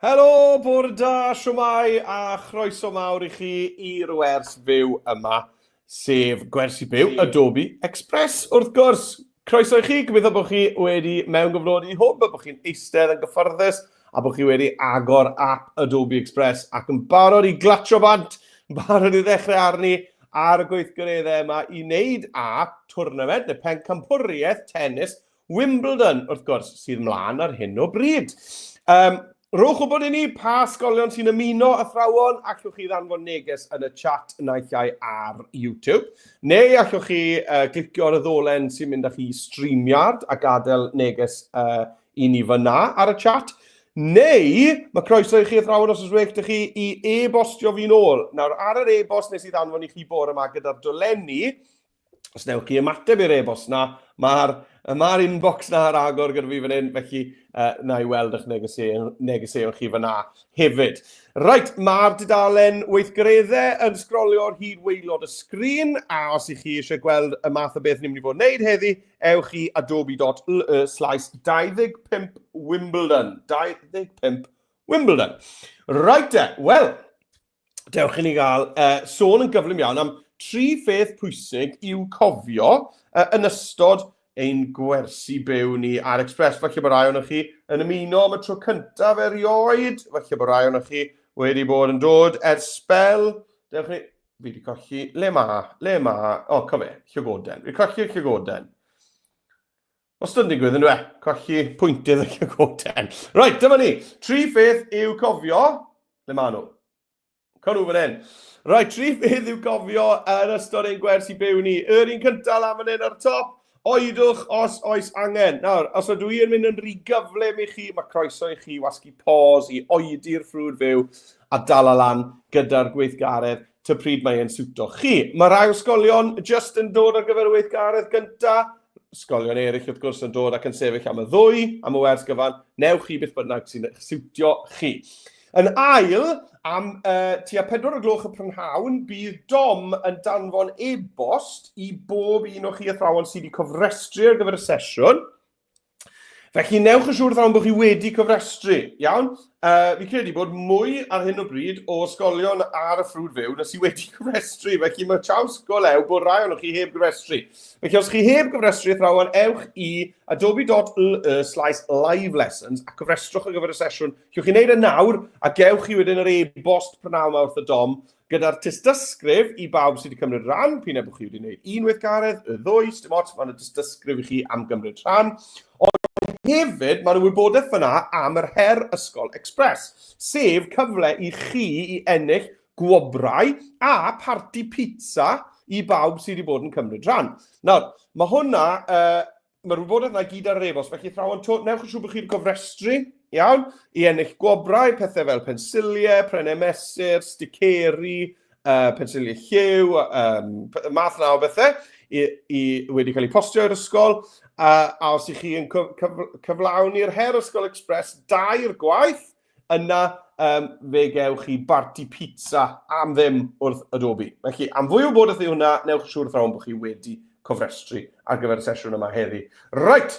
Helo, bore da, shwmae, a chroeso mawr i chi i'r wers fyw yma, sef gwersi byw Adobe Express, wrth gwrs. Croeso i chi, gobeithio bod chi wedi mewngyfnodi hwb, a bod chi'n eistedd yn gyfforddus, a bod chi wedi agor app Adobe Express ac yn barod i glatsio bant, yn barod i ddechrau arni ar y gweithgareddau yma i wneud â twrnament neu pencampwriaeth tennis Wimbledon, wrth gwrs, sydd mlaen ar hyn o bryd. Um, rhowch wybod i ni pa ysgolion sy'n ymuno athrawon, allwch chi ddanfon neges yn y chat naill ai ar YouTube, neu allwch chi uh, glicio ar y ddolen sy'n mynd â chi i StreamYard a gadael neges uh, i ni fyna ar y chat. Neu, mae croeso i chi athrawon os oes well 'da chi i e-bostio fi'n ôl. Nawr, ar yr e-bost nes i ddanfon i chi bore yma gyda'r dolenni, os newch chi ymateb i'r e-bost na, mae'r ma inbox na ar agor gyda fi fan hyn, felly uh, na i weld eich negeseuon, negeseuon chi fyna hefyd. Reit, mae'r dudalen weithgareddau yn sgrolio ar hyd waelod y sgrin, a os ych chi eisiau gweld y math o beth ni'n mynd i fod yn wneud heddi, ewch i adobe.ly slash 25 Wimbledon. 25 Wimbledon. Reit te, wel, dewch i ni gael uh, sôn yn gyflym iawn am tri pheth pwysig i'w cofio uh, yn ystod ein gwersi byw ni ar Express. Falle bod rai ohonoch chi yn ymuno am y tro cyntaf erioed, falle bod rai ohonoch chi wedi bod yn dod ers sbel. Dewch ni... Fi wedi colli... Le ma? Le ma? O, oh, cyfe, llygoden. Fi wedi colli'r llygoden. Wastad yn digwydd, yn dwe? Colli pwyntydd y llygoden. Reit, dyma ni. Tri pheth i'w cofio. Le maen nhw? Cawn nhw fan hyn. Reit, tri pheth i'w cofio yn ystod ein gwers i byw ni. Yr un cyntaf lan fan hyn ar y top. Oedwch os oes angen. Nawr, os ydw i yn mynd yn rhy gyflym i chi, mae croeso i chi wasgu pause i oedi'r ffrwd fyw a dala lan gyda'r gweithgaredd ty pryd mae e'n siwto chi. Mae rhai ysgolion jyst yn dod ar gyfer y weithgaredd gyntaf, ysgolion eraill wrth gwrs yn dod ac yn sefyll am y ddwy, am y wers gyfan, newch chi beth bynnag sy'n siwtio chi. Yn ail, am uh, tua 4 o gloch y prynhawn, bydd Dom yn danfon e-bost i bob un o chi athrawon sydd wedi cofrestru ar gyfer y sesiwn. Felly, newch yn siŵr ddawn bod chi wedi cofrestru, iawn? Uh, fi credu bod mwy ar hyn o bryd o ysgolion ar y ffrwd fyw na sydd wedi cofrestru, felly mae chaws go lew bod rai ohonoch chi heb gofrestru. Felly, os chi heb gofrestru, athrawon, ewch i adobe.ly slash live lessons a cofrestrwch ar gyfer y sesiwn. Gewch chi wneud e nawr a gewch chi wedyn yr e-bost prynawn yma wrth y dom gyda'r tystysgrif i bawb sydd wedi cymryd rhan, p'un ai bod chi wedi gwneud un weithgaredd, y ddwy, dim ots, mae yna dystysgrif i chi am gymryd rhan. Ond hefyd, mae yna wybodaeth fyna am yr Her Ysgol Express, sef cyfle i chi i ennill gwobrau a parti pizza i bawb sydd wedi bod yn cymryd rhan. Nawr, mae hwnna, uh, Mae'r wybodaeth 'na i gyd ar yr e-bost, felly athrawon, to, newch yn siŵr bod chi'n gofrestru, iawn, i ennill gwobrau, pethau fel pensiliau, prennau mesur, sticeri, uh, pensiliau lliw, um, math na o bethau, i, i wedi cael eu postio i'r ysgol, uh, a os ych chi yn cyf cyf cyflawni'r Her Ysgol Express dair gwaith, Yna um, fe gewch chi barti pizza am ddim wrth Adobe. Felly, am fwy o wybodaeth i hwnna, newch yn siŵr athrawon bod chi wedi cofrestru ar gyfer y sesiwn yma heddi. Right,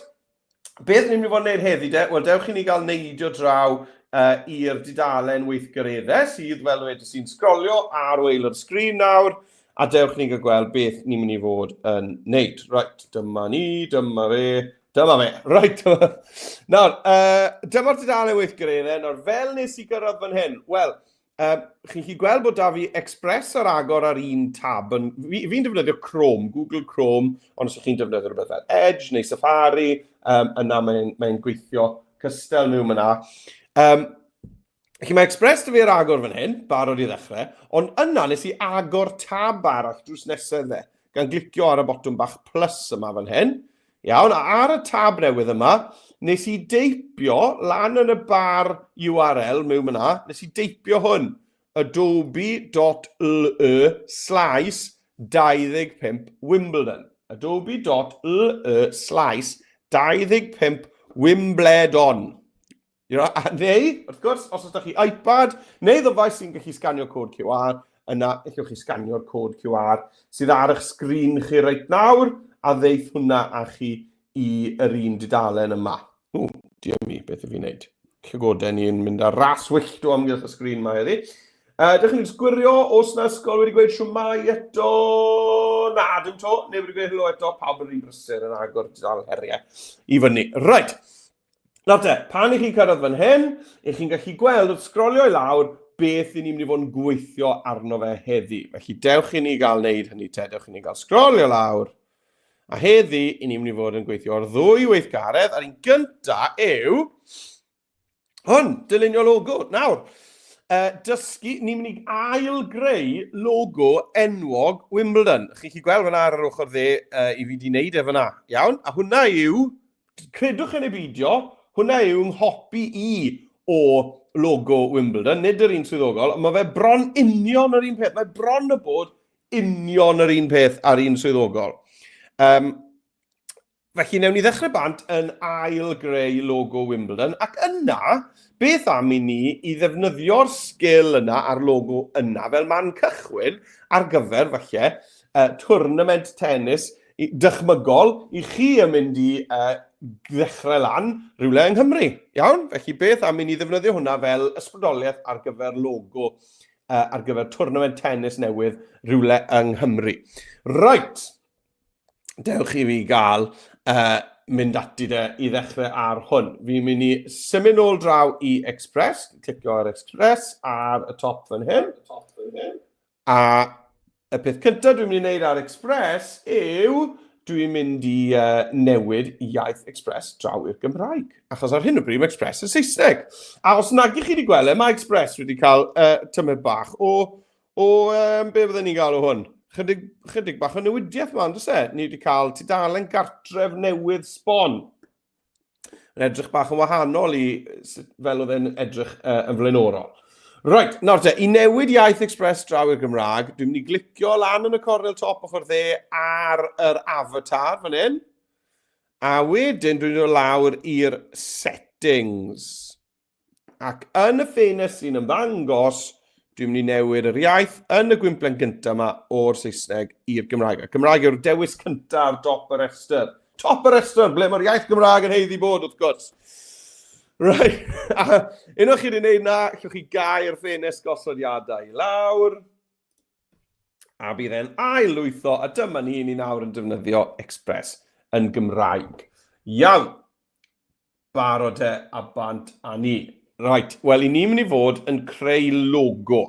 beth ni'n mynd i fod yn gwneud heddi de? Wel, dewch i ni gael neidio draw uh, i'r dudalen weithgareddau sydd, fel wedi sy'n sgrolio ar waelod y sgrin nawr, a dewch ni gael gweld beth ni'n mynd i fod yn wneud. Right, dyma ni, dyma fe, Dyma fe. Reit. Nawr, uh, dyma'r dudalen weithgareddau. Nawr, fel nes i gyrraedd fan hyn? Wel, uh, chi'n chi gweld bod da fi Express ar agor ar un tab. Fi'n fi defnyddio Chrome, Google Chrome, ond os ydych chi'n defnyddio rhywbeth fel Edge neu Safari, um, yna mae'n mae gweithio cystel mewn yna. Um, Felly mae Express 'da fi ar agor fan hyn, barod i ddechrau, ond yna nes i agor tab arall drws nesaf dde, gan glicio ar y botwm bach plus yma fan hyn. Iawn, a ar y tab newydd yma, nes i deipio lan yn y bar URL mewn yna, nes i deipio hwn, adobe.ly slash 25 Wimbledon. adobe.ly slash 25 Wimbledon. You know, a neu, wrth gwrs, os oes chi iPad neu ddyfais sy'n gallu sganio cod QR, yna allwch chi sganio'r cod QR sydd ar eich sgrin chi reit nawr, a ddeith hwnna â chi i yr un dudalen yma. Ww, dear me, beth yw fi'n neud? Llygoden ni'n mynd ar ras wyllt o amgylch y sgrin ma heddi. Dewch i ni jyst gwirio, os na ysgol wedi gweud shwmae eto? Na, dim to. Neb wedi gweud helo eto. Pawb yn rhy brysur yn agor dal heriau i fyny. Right. Nawr te, pan i chi'n cyrraedd fan hyn, i chi'n gallu gweld wrth sgrolio i lawr beth i ni'n mynd i fod yn gweithio arno fe heddi. Felly dewch i ni gael wneud hynny te, dewch i ni gael sgrolio lawr. A heddi, i ni'n mynd i fod yn gweithio ar ddwy weithgaredd, a'r un gynta yw hwn, dylunio logo. Nawr, uh, dysgu, ni'n mynd i ail-greu logo enwog Wimbledon. Chi'n gallu gweld fyna ar yr ochr dde uh, i fi wedi wneud e fyna, iawn? A hwnna yw, credwch yn ei beidio, hwnna yw nghopi i o logo Wimbledon, nid yr un swyddogol, ond mae fe bron union yr un peth. Mae bron y bod union yr un peth a'r un swyddogol. Um, felly, newn ni ddechrau bant yn ail greu logo Wimbledon, ac yna, beth am i ni i ddefnyddio'r sgil yna a'r logo yna fel man cychwyn ar gyfer, falle, uh, tournament tennis dychmygol i chi yn mynd i uh, ddechrau lan rhywle yng Nghymru. Iawn? Felly beth am i ni ddefnyddio hwnna fel ysbrydoliaeth ar gyfer logo uh, ar gyfer tournament tennis newydd rhywle yng Nghymru. Right, dewch i fi gael uh, mynd ati de i ddechrau ar hwn. Fi'n mynd i symud nôl draw i Express, clicio ar Express ar y top fan hyn. A y peth cyntaf dwi'n mynd i wneud ar Express yw dwi'n mynd i uh, newid iaith Express draw i'r Gymraeg. Achos ar hyn o bryd mae Express yn Saesneg. A os nag i chi wedi gweld e, mae Express wedi cael uh, tymed bach o, o um, be fydden ni'n gael o hwn? Chydig, chydig bach o newidiaeth ma, ond e? Ni wedi cael tudalen gartref newydd sbon. Yn edrych bach yn wahanol i fel oedd e'n edrych uh, yn flaenorol. Right, nawr te, i newid iaith Express draw i'r Gymraeg, dwi'n mynd i glicio lan yn y cornel top ochr dde ar yr avatar fan hyn. A wedyn dwi'n dod lawr i'r settings. Ac yn y ffenest sy'n ymddangos, dwi'n mynd i newid yr iaith yn y gwymplen gyntaf yma o'r Saesneg i'r Gymraeg. A Cymraeg yw'r dewis cyntaf ar dop y rhestr. Top y rhestr, ble mae'r iaith Gymraeg yn heiddi bod, wrth gwrs. Right, a unwaith chi wedi gwneud na, allwch chi gau'r ffenest gosodiadau i lawr. A bydd e'n ail-lwytho, a dyma ni, ni nawr yn defnyddio Express yn Gymraeg. Iawn. Barod e a bant a ni. Right, wel, i ni'n mynd i fod yn creu logo.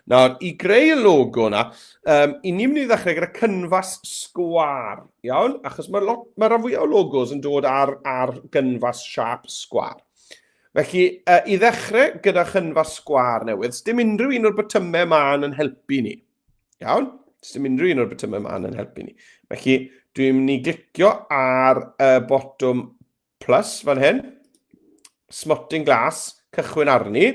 Nawr, i greu y logo na, um, i ni'n mynd i ddechrau gyda cynfas sgwar, iawn? Achos mae, lot, mae rhan fwyaf o logos yn dod ar, ar gynfas siap sgwar. Felly, uh, i ddechrau gyda chynfas sgwar newydd, dim unrhyw un o'r botymau ma'n yn helpu ni. Iawn? Dim unrhyw un o'r botymau ma'n yn helpu ni. Felly, dwi'n mynd i glicio ar y botwm plus fan hyn, smotyn glas, cychwyn arni.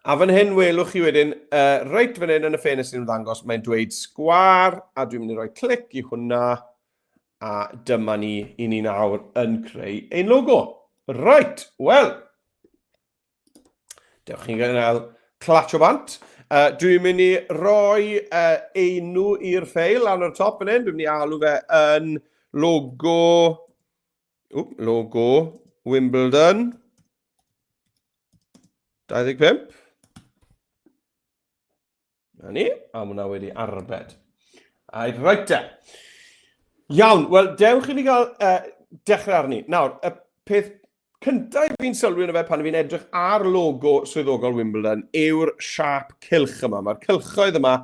A fan hyn welwch chi wedyn, uh, reit fan hyn yn y ffenest sy'n ymddangos, mae'n dweud sgwar, a dwi'n mynd i roi clic i hwnna, a dyma ni i ni nawr yn creu ein logo. Right, wel, dewch chi'n gael clatio bant. Uh, dwi'n mynd i roi uh, enw i'r ffeil lan o'r top fan hyn. Dwi'n mynd i alw fe yn logo, wp, logo Wimbledon 25. Na ni, a mae hwnna wedi arbed. A reit te. Iawn, wel, dewch i ni gael uh, dechrau arni. Nawr, y peth cyntaf fi'n sylwi yna fe pan fi'n edrych ar logo swyddogol Wimbledon yw'r siap cylch yma. Mae'r cylchoedd yma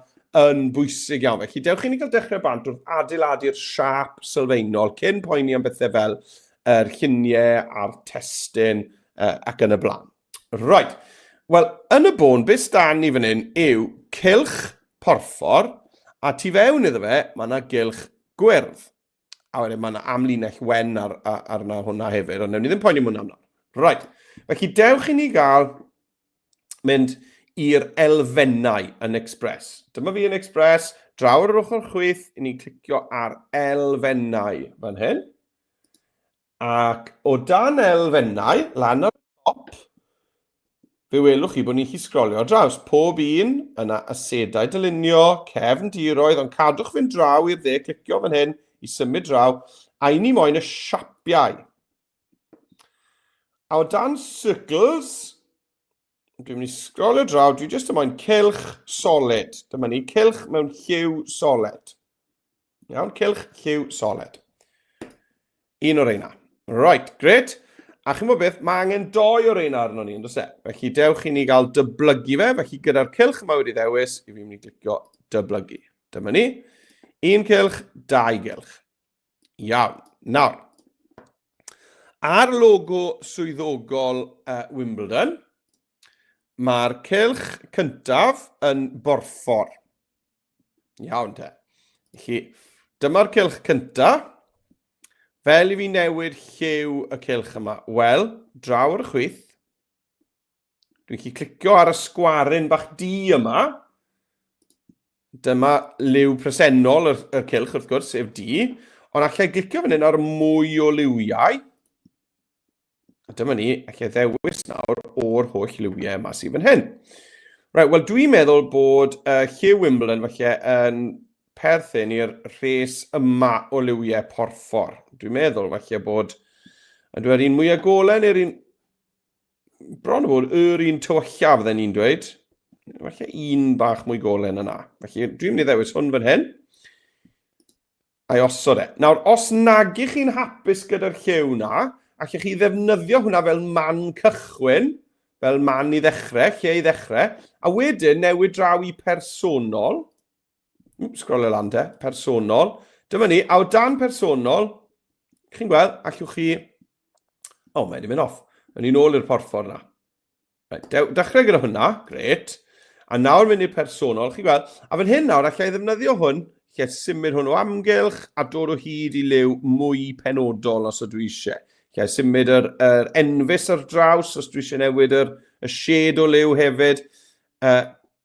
yn bwysig iawn. Felly, dewch i ni gael dechrau bant wrth adeiladu'r siap sylfaenol cyn poeni am bethau fel yr lluniau a'r testun uh, ac yn y blaen. Right. Wel, yn y bôn, beth sdan ni fan hyn yw cylch porffor, a tu fewn iddo fe, mae yna gylch gwyrdd. A wedyn mae yna amlinell wen ar, ar, arna hwnna hefyd, ond newn ni ddim poeni am hwnna nawr. Right. Felly dewch i ni gael mynd i'r elfennau yn Express. Dyma fi yn Express, draw ar yr ochr chwith, i ni'n clicio ar elfennau fan hyn. Ac o dan elfennau, lan ar y top, fe welwch chi bod ni'n gallu sgrolio ar draws. Pob un yna asedau dylunio, cefndiroedd, ond cadwch fynd draw i'r dde, clicio fan hyn i symud draw, a i ni moyn y siapiau. A o dan circles, dwi'n mynd i sgrolio draw, dwi jyst yn moyn cylch solid. Dyma ni, cylch mewn lliw solid. Iawn, cylch lliw solid. Un o'r reina. Right, gret. A chi'n gwybod beth, mae angen doi o'r reina arno ni, yn does e? Felly dewch i ni gael dyblygu fe, felly gyda'r cylch yma wedi ddewis, i fi'n mynd i glicio dyblygu. Dyma ni. Un cylch, dau gylch. Iawn. Nawr, ar logo swyddogol Wimbledon, mae'r cylch cyntaf yn borffor. Iawn te. Felly, dyma'r cylch cyntaf. Fel i fi newid lliw y cylch yma? Wel, draw ar y chwith, Dwi'n gallu clicio ar y sgwaryn bach du yma. Dyma liw presennol yr, yr cylch, wrth gwrs, sef du. Ond allai glicio fan hyn ar mwy o liwiau. A dyma ni, allai ddewis nawr o'r holl liwiau yma sydd fan hyn. Right, wel dwi'n meddwl bod lliw Wimbledon falle yn perthyn i'r rhes yma o liwiau porffor. Dwi'n meddwl falle bod ydw i'r un mwyaf golau neu'r un bron o bod yr un tywyllaf, fydden ni'n dweud. Falle un bach mwy golau na na. Felly dwi'n mynd i ddewis hwn fan hyn. A'i osod e. Nawr, os nag ych chi'n hapus gyda'r lliw na, allech chi ddefnyddio hwnna fel man cychwyn, fel man i ddechrau, lle i ddechrau, a wedyn newid draw i personol. Wps, sgrolio lan te. Personol. Dyma ni, a o dan personol, chi'n gweld, allwch chi... O, oh, mae wedi mynd off. Yn ni'n ôl i'r porffor na. Right, dechrau gyda hwnna, gret. A nawr fynd i'r personol, chi'n gweld, a fan hyn nawr, allai ddefnyddio hwn, lle symud hwn o amgylch a dod o hyd i liw mwy penodol os ydw i eisiau. Lle symud yr, yr enfys ar draws os dwi eisiau newid yr, y shade o liw hefyd.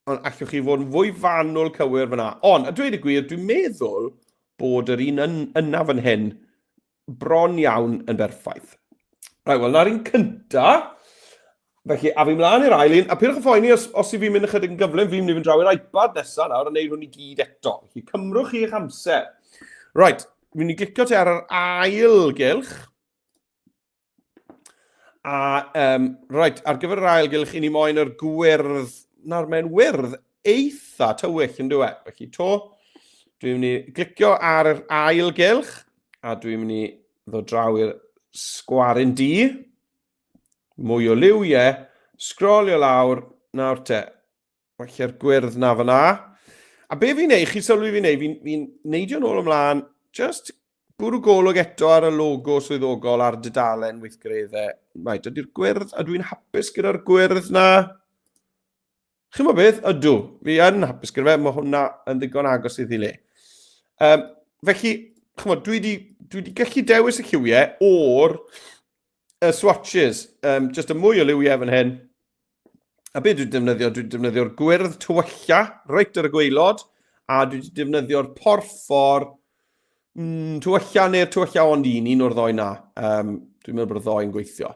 Ond allwch chi fod yn fwy fanwl cywir fyna. Ond, a dweud y gwir, dwi'n meddwl bod yr un yn, yna fan hyn bron iawn yn berffaith. Right, wel, na'r un cynta. Felly, a fi mlaen i'r ail un, a peidiwch â phoeni os, os i fi'n mynd ychydig yn gyflym, fi'n mynd i fynd draw i'r iPad nesaf nawr a wneud hwn i gyd eto. Felly, cymrwch chi eich amser. Right, fi'n mynd i glicio te ar yr ail gylch. A, um, right, ar gyfer yr ail gylch, i ni moyn yr gwyrdd, nawr mae'n wyrdd eitha tywyll yn dweud. Felly to, dwi'n mynd i glicio ar yr ail gylch, a dwi'n mynd i ddod draw i'r sgwaryn du. Mwy o liwiau, sgrolio lawr, nawr te, Falle'r gwyrdd na fyna. A be fi'n neud, chi'n sylwi fi'n neud, fi'n fi neidio nôl ymlaen, just bwrw golwg eto ar y logo swyddogol ar dudalen weithgareddau. Right, ydy'r gwyrdd, a dwi'n hapus gyda'r gwyrdd na. Chi'n bod beth? Ydw, fi yn hapus gyda fe, mae hwnna yn ddigon agos iddi le. Um, felly, chymod, dwi wedi dwi di gallu dewis y lliwiau o'r y swatches, um, just y mwy o liwiau fan hyn. A be dwi'n defnyddio? Dwi'n defnyddio'r gwyrdd tywylla, reit ar y gweilod, a dwi wedi defnyddio'r porffor tywylla neu'r tywylla ond un, un o'r ddoi na. Um, dwi'n meddwl bod y ddoi yn gweithio.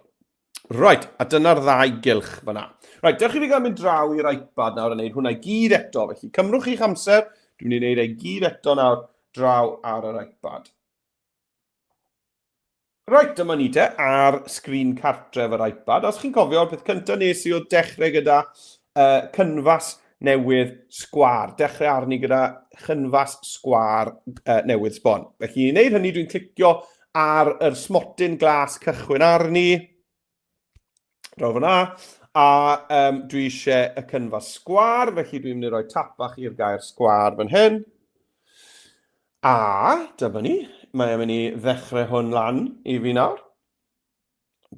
Right, a dyna'r ddau gylch fyna. Right, dewch i fi gael mynd draw i'r iPad nawr a wneud hwnna i gyd eto. Felly, cymrwch chi'ch amser, dwi'n mynd i wneud ei gyd eto nawr draw ar yr iPad. Reit, dyma ni te, ar sgrin cartref yr iPad. Os chi'n cofio, peth cyntaf nes i oedd dechrau gyda cynfas newydd sgwar. Dechrau arni gyda chynfas sgwar newydd sbon. Felly, i wneud hynny, dwi'n clicio ar yr smotyn glas cychwyn arni. Draw fyna. A um, dwi eisiau y cynfas sgwar, felly dwi'n mynd i roi tap bach i'r gair sgwar fan hyn. A dyma ni, mae e'n mynd i ddechrau hwn lan i fi nawr.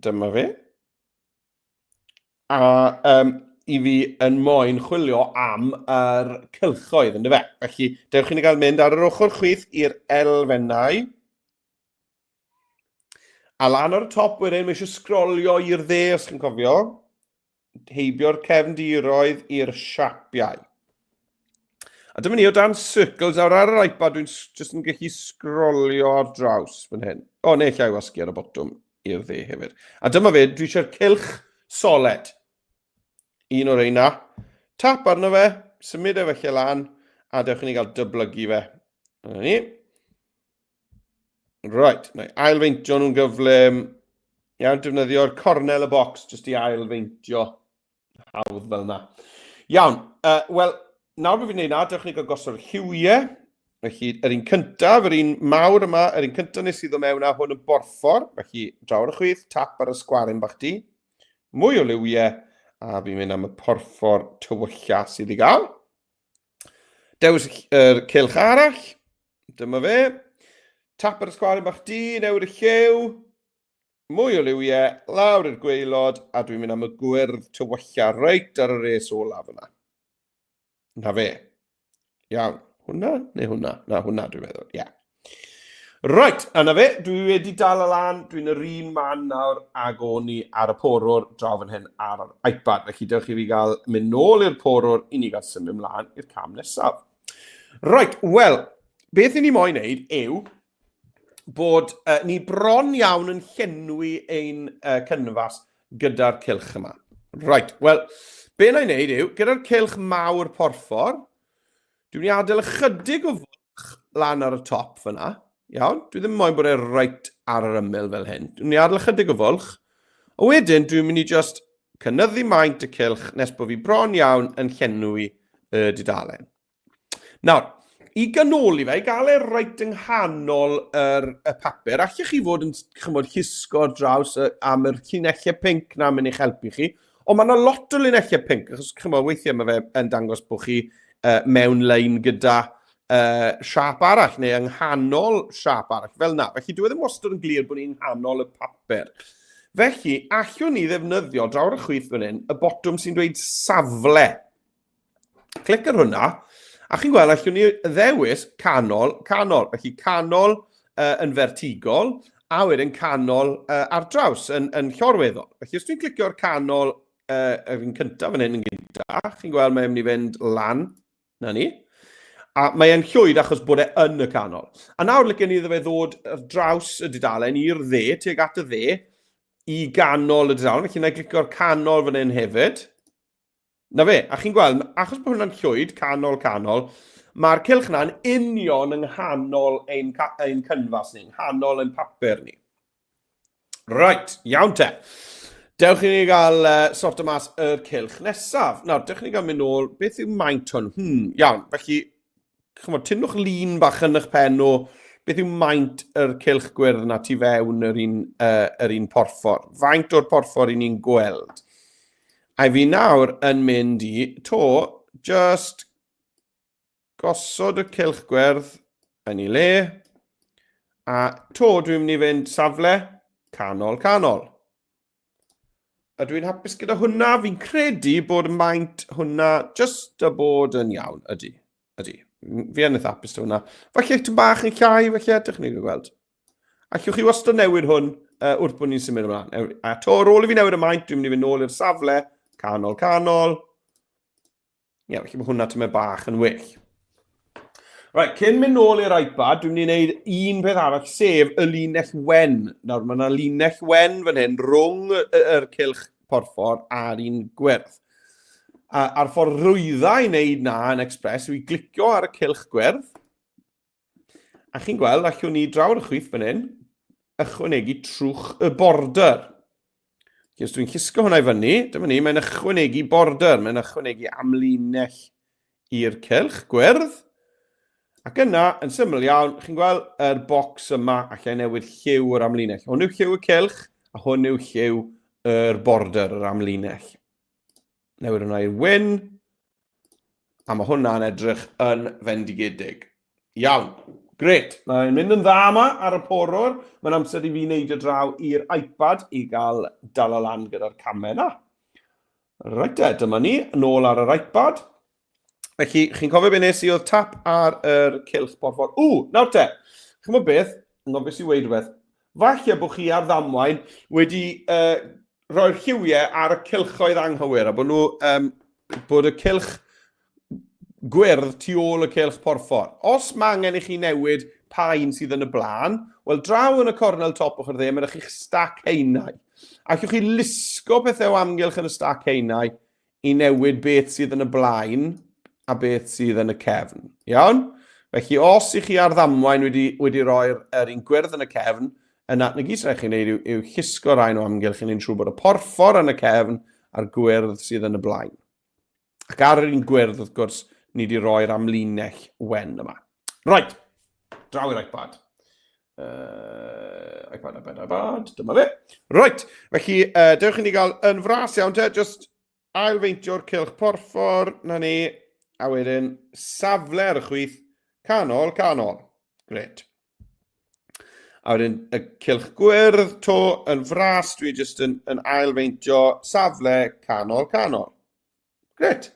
Dyma fe. A um, i fi yn moyn chwilio am yr cylchoedd, ynddo fe? Felly, dewch i ni gael mynd ar yr ochr chwith i'r elfennau. A lan ar y top wedyn, mae eisiau sgrolio i'r dde, os chi'n cofio. Heibio'r cefndiroedd i'r siapiau. A dyma ni o dan circles. Nawr ar yr iPad dwi'n jyst yn gallu sgrolio ar draws fan hyn. O, neu llai wasgu ar y botwm i'r dde hefyd. A dyma fe, dwi eisiau'r cylch soled. Un o'r reina. Tap arno fe, symud e felly lan, a dewch i ni gael dyblygu fe. Dyna ni. Right, na i ailfeintio nhw'n gyflym. Iawn, defnyddio'r cornel y bocs jyst i ail feintio. Hawdd fel yna. Iawn, wel, nawr bod fi'n gwneud na, dewch ni gael gosod lliwiau. Felly, yr un cyntaf, yr un mawr yma, yr un cyntaf nes i ddod mewn â hwn yn borffor. Felly, draw ar y chwith, tap ar y sgwaryn bach di. Mwy o liwiau, a fi'n mynd am y porffor tywylla sydd i gael. Dewis yr cylch arall. Dyma fe. Tap ar y sgwaryn bach di, newid y lliw. Mwy o liwiau, lawr i'r gwaelod, a dwi'n mynd am y gwyrdd tywylla reit ar y res olaf yna. Na fe. Iawn. Hwna neu hwna? Na, hwna dwi'n meddwl, ie. Yeah. Right, a na fe, dwi wedi dal y lan, dwi'n yr un man nawr ag o'n i ar y porwr draw fan hyn ar yr iPad. Felly dewch i fi gael mynd nôl i'r porwr i ni gael symud ymlaen i'r cam nesaf. Right, wel, beth i ni moyn wneud yw bod ni bron iawn yn llenwi ein cynfas gyda'r cylch yma. Right, wel, be na i wneud yw, gyda'r cylch mawr porffor, dwi'n mynd i adael ychydig o fwlch lan ar y top fyna. Iawn, dwi ddim moyn bod e reit ar yr ymyl fel hyn. Dwi'n mynd i adael ychydig o fwlch. A wedyn, dwi'n mynd i just cynyddu maint y cylch nes bod fi bron iawn yn llenwi y dudalen. Nawr, i ganoli fe, i gael e reit yng nghanol yr, y papur, allech chi fod yn chymod, llusgo ar draws y, am yr llinellau pinc na mynd i'ch helpu chi, ond mae yna lot o linellau pinc, achos chymod, weithiau mae fe yn dangos bod chi mewn lein gyda siap arall, neu yng nghanol siap arall, fel na. Felly, dwi e ddim wastad yn glir bod ni'n nghanol y papur. Felly, allwn ni ddefnyddio, draw ar y chwith fan hyn, y botwm sy'n dweud safle. Clic ar hwnna, a chi'n gweld allwn ni ddewis canol, canol. Felly canol yn fertigol, a wedyn canol ar draws, yn, yn llorweddol. Felly os dwi'n clicio'r canol yr un cyntaf fan hyn yn gyntaf, chi'n gweld mae'n mynd i fynd lan, na ni. A mae e'n llwyd achos bod e yn y canol. A nawr licen ni iddo fe ddod ar draws y dudalen i'r dde, tuag at y dde, i ganol y dudalen. Felly na i glicio'r canol fan hyn hefyd. Na fe, a chi'n gweld, achos bod hwnna'n llwyd, canol, canol, mae'r cylch yna'n union yng nghanol ein, ein cynfas ni, yng nghanol ein papur ni. Right, iawn te. Dewch i ni gael sort o mas yr cylch nesaf. Nawr, dewch i ni gael mynd nôl, beth yw maint hwn? Iawn, felly chymod, tynnwch lun bach yn eich pen o beth yw maint yr cylch gwyrdd yna tu fewn yr un, yr un porffor. Faint o'r porffor i ni'n gweld. A fi nawr yn mynd i, to, just gosod y cylch gwyrdd yn ei le. A to, dwi'n mynd i fynd safle canol canol. A dwi'n hapus gyda hwnna. Fi'n credu bod maint hwnna just a bod yn iawn. Ydy, ydy. Fi yn eitha hapus hwnna. Falle tipyn bach yn llai, felly edrych ni'n gweld. Allwch chi wastad newid hwn wrth bod ni'n symud ymlaen. A to, ar ôl i fi newid y maint, dwi'n mynd i fynd nôl i'r safle, canol, canol. Ie, felly mae hwnna tymed bach yn well. Right, cyn mynd nôl i'r iPad, dwi'n mynd i wneud un peth arall, sef y linell wen. Nawr, mae yna linell wen fan hyn rhwng yr cylch porffor a'r un gwyrdd. A, a'r ffordd rwydda i wneud na yn Express yw i glicio ar y cylch gwyrdd, A chi'n gweld, allwn ni draw ar y chwith fan hyn, ychwanegu trwch y border. Felly, os dwi'n llusgo hwnna i fyny, dyma ni, mae'n ychwanegu border, mae'n ychwanegu amlinell i'r cylch gwyrdd. Ac yna, yn syml iawn, chi'n gweld yr bocs yma, allai newid lliw yr amlinell. Hwn yw lliw y cylch, a hwn yw lliw yr border, yr amlinell. Newid hwnna i'r wyn. A mae hwnna'n edrych yn fendigedig. Iawn, gret. Mae'n mynd yn dda yma ar y porwr. Mae'n amser i fi neidio draw i'r iPad i gael dal o lan gyda'r camau yna. Reit e, dyma ni, nôl ar yr iPad. Felly, chi'n cofio beth nes i oedd tap ar yr cylch porffor. Ww, nawr te, chi'n gwybod beth? Yn i weid rhywbeth. Falle bod chi ar ddamwain wedi rhoi'r lliwiau ar y cylchoedd anghywir a bod nhw, um, bod y cylch gwyrdd tu ôl y cylch porffor. Os mae angen i chi newid pa un sydd yn y blaen, wel draw yn y cornel top ochr dde, mae chi'ch stac haenau. Allwch chi lusgo pethau o amgylch yn y stac haenau i newid beth sydd yn y blaen a beth sydd yn y cefn. Iawn? Felly, os i chi ar ddamwain wedi, wedi roi'r er un gwyrdd yn y cefn, Yna, na gyd sy'n rhaid chi wneud yw, yw llusgo rhain o amgylch i wneud yn siŵr bod y porffor yn y cefn a'r gwyrdd sydd yn y blaen. Ac ar yr un gwyrdd, wrth gwrs, ni wedi roi'r amlinell wen yma. Right, draw i'r iPad. iPad, iPad, iPad, dyma fe. Right, felly, dewch i ni gael yn fras iawn te, just ailfeintio'r cylch porffor, na ni, a wedyn safle ar y chwith, canol, canol. Gret. A wedyn y cylch gwyrdd to yn fras, dwi jyst yn, yn ailfeintio safle canol, canol. Gret.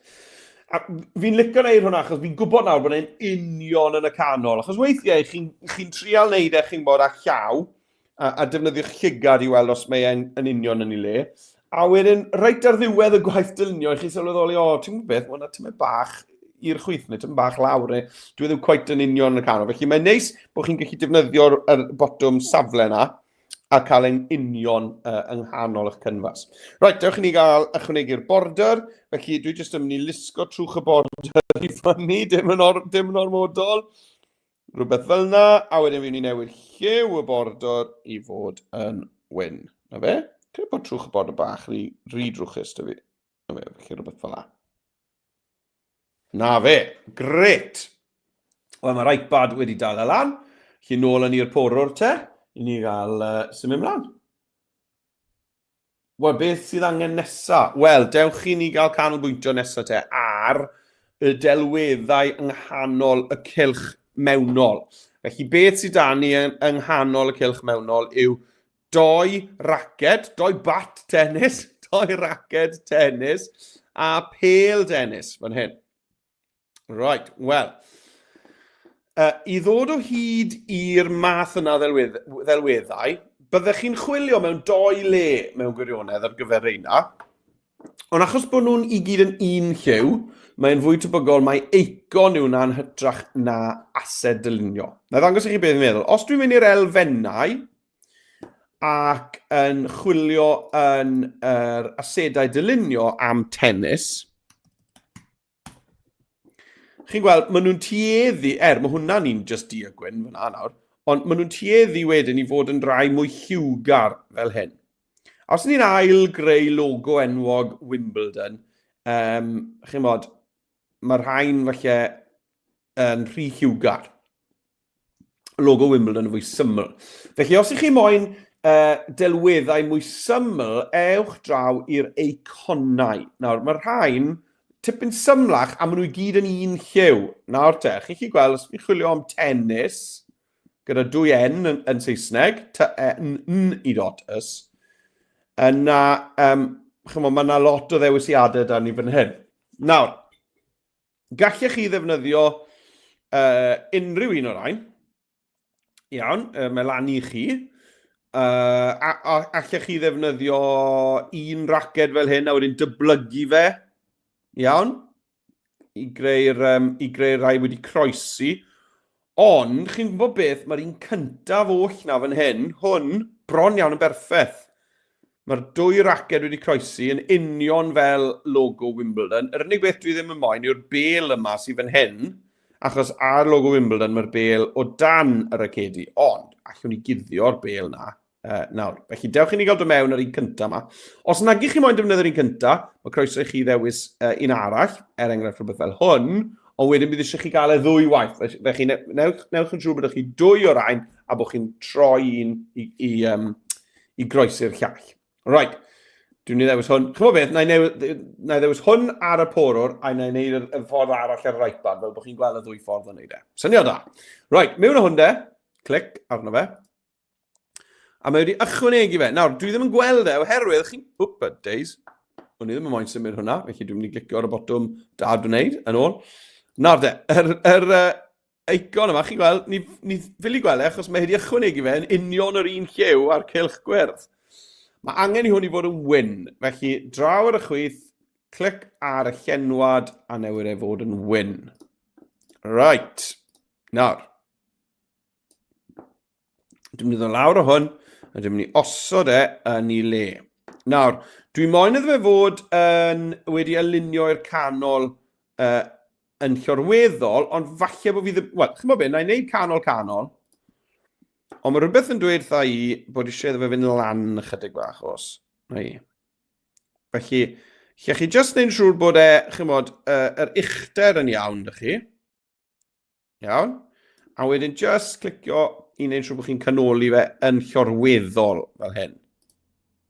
A fi'n licio neud hwnna achos fi'n gwybod nawr bod e'n union yn y canol. Achos weithiau chi'n chi trial neud e chi'n bod â llaw a, a defnyddio'ch llygad i weld os mae e'n yn union yn ei le. A wedyn, reit ar ddiwedd y gwaith dylunio, i chi sylweddoli, o, ti'n gwybod beth, mae hwnna tymed bach i'r chwith neu tymed bach lawr, neu dwi ddim cweit yn union yn y canol. Felly mae'n neis bod chi'n gallu defnyddio'r er botwm safle yna a cael e'n union yng nghanol eich cynfas. Reit, dewch i ni gael ychwanegu'r border. Felly dwi jyst yn mynd i lusgo trwch y border i fyny, dim yn, or, dim yn ormodol. Rhywbeth fel yna, a wedyn fi'n mynd i newid lliw y border i fod yn wyn. Na fe? Credu bod trwch y border bach rhy, rhy drwchus dy fi. Na fe, felly rhywbeth fel yna. Na fe, gret! Wel, mae'r iPad wedi dal e lan. Felly nôl yn i'r porwr te, i ni gael symud mlaen. Wel, beth sydd angen nesa? Wel, dewch i ni gael canolbwyntio nesa te ar y delweddau yng nghanol y cylch mewnol. Felly, beth sydd da ni yng, yng nghanol y cylch mewnol yw doi raced, doi bat tennis, doi raced tennis a pêl dennis fan hyn. Right, wel. I ddod o hyd i'r math yna ddelwedd, ddelweddau, byddech chi'n chwilio mewn doi le mewn gwirionedd ar gyfer reina. Ond achos bod nhw'n i gyd yn un lliw, mae'n fwy tebygol mai eicon yw hwnna'n hytrach na ased dylunio. Na ddangos i chi beth fi'n meddwl. Os dwi'n mynd i'r elfennau ac yn chwilio yn yr asedau dylunio am tennis, Chi'n gweld, maen nhw'n tueddu, er mae hwnna'n un just du a gwyn fyna nawr, ond maen nhw'n tueddu wedyn i fod yn rai mwy lliwgar fel hyn. A os ni'n ail greu logo enwog Wimbledon, um, chi'n bod, mae rhain falle yn rhy lliwgar. Logo Wimbledon yn fwy syml. Felly os ych chi moyn delweddau mwy syml, ewch draw i'r eiconau. Nawr, mae rhain tipyn symlach a maen nhw i gyd yn un lliw. Nawr te, chi'n chi gweld, os fi'n chwilio am tennis, gyda dwy N yn, yn Saesneg, T E N N I dot S, yna, um, chymod, mae yna lot o ddewisiadau da ni fan hyn. Nawr, Gallech chi ddefnyddio uh, unrhyw un o'r rhain. Iawn, uh, mae lan i chi. Uh, a, a, allech chi ddefnyddio un raced fel hyn a wedyn dyblygu fe. Iawn. I greu'r um, i greu rhai wedi croesi. Ond, chi'n gwybod beth, mae'r un cyntaf oll na fan hyn, hwn, bron iawn yn berffaith. Mae'r dwy raced wedi croesi yn union fel logo Wimbledon. Yr unig beth dwi ddim yn moyn yw'r bel yma sydd fan hyn, achos ar logo Wimbledon mae'r bel o dan y racedi, ond allwn ni guddio'r bel na nawr. Felly dewch i ni gael dod mewn ar un cyntaf yma. Os nag ych chi moyn defnyddio'r un cyntaf, mae croeso i chi ddewis un arall, er enghraifft rhywbeth fel hwn, ond wedyn bydd eisiau chi gael e ddwy waith. Felly newch, newch yn siŵr bod chi dwy o'r rhain a bod chi'n troi un i, i, um, i groesi'r llall. Right, dwi'n mynd i ddewis hwn. Chymod beth, na i, newid, na i ddewis hwn ar y porwr a na i wneud y, y ffordd arall ar yr iPad, fel bod chi'n gweld y ddwy ffordd o'n wneud e. Syniad da. Right, mewn o hwn de, clic arno fe. A mae wedi ychwanegu fe. Nawr, dwi ddim yn gweld e oherwydd chi'n... Wp, days. O'n i ddim yn moyn symud hwnna, felly dwi'n mynd i glicio ar y botwm da dwi'n wneud, yn ôl. Nawr de, yr, yr, eicon yma, chi'n gweld, ni, ni ffili gweld e, achos mae wedi ychwanegu fe yn union yr un lliw a'r cylch gwyrdd. Mae angen i hwn i fod yn wyn, felly draw ar y chwith, clic ar y llenwad a newid e fod yn wyn. Right, nawr. Dwi'n mynd i ddod lawr o hwn, a dwi'n mynd i osod e yn ei le. Nawr, dwi'n moyn iddo fe fod yn, wedi alinio i'r canol yn llorweddol, ond falle bod fi ddim... Wel, chi'n bod be, na i wneud canol canol. Ond mae rhywbeth yn dweud wrtha i bod eisiau iddo fe fynd lan ychydig bach os. Na i. Felly, lle chi jyst neu'n siŵr bod e, chymod, yr uchder yn iawn, dych chi. Iawn. A wedyn just clicio i wneud siŵr bod chi'n canoli fe yn llorweddol fel hyn.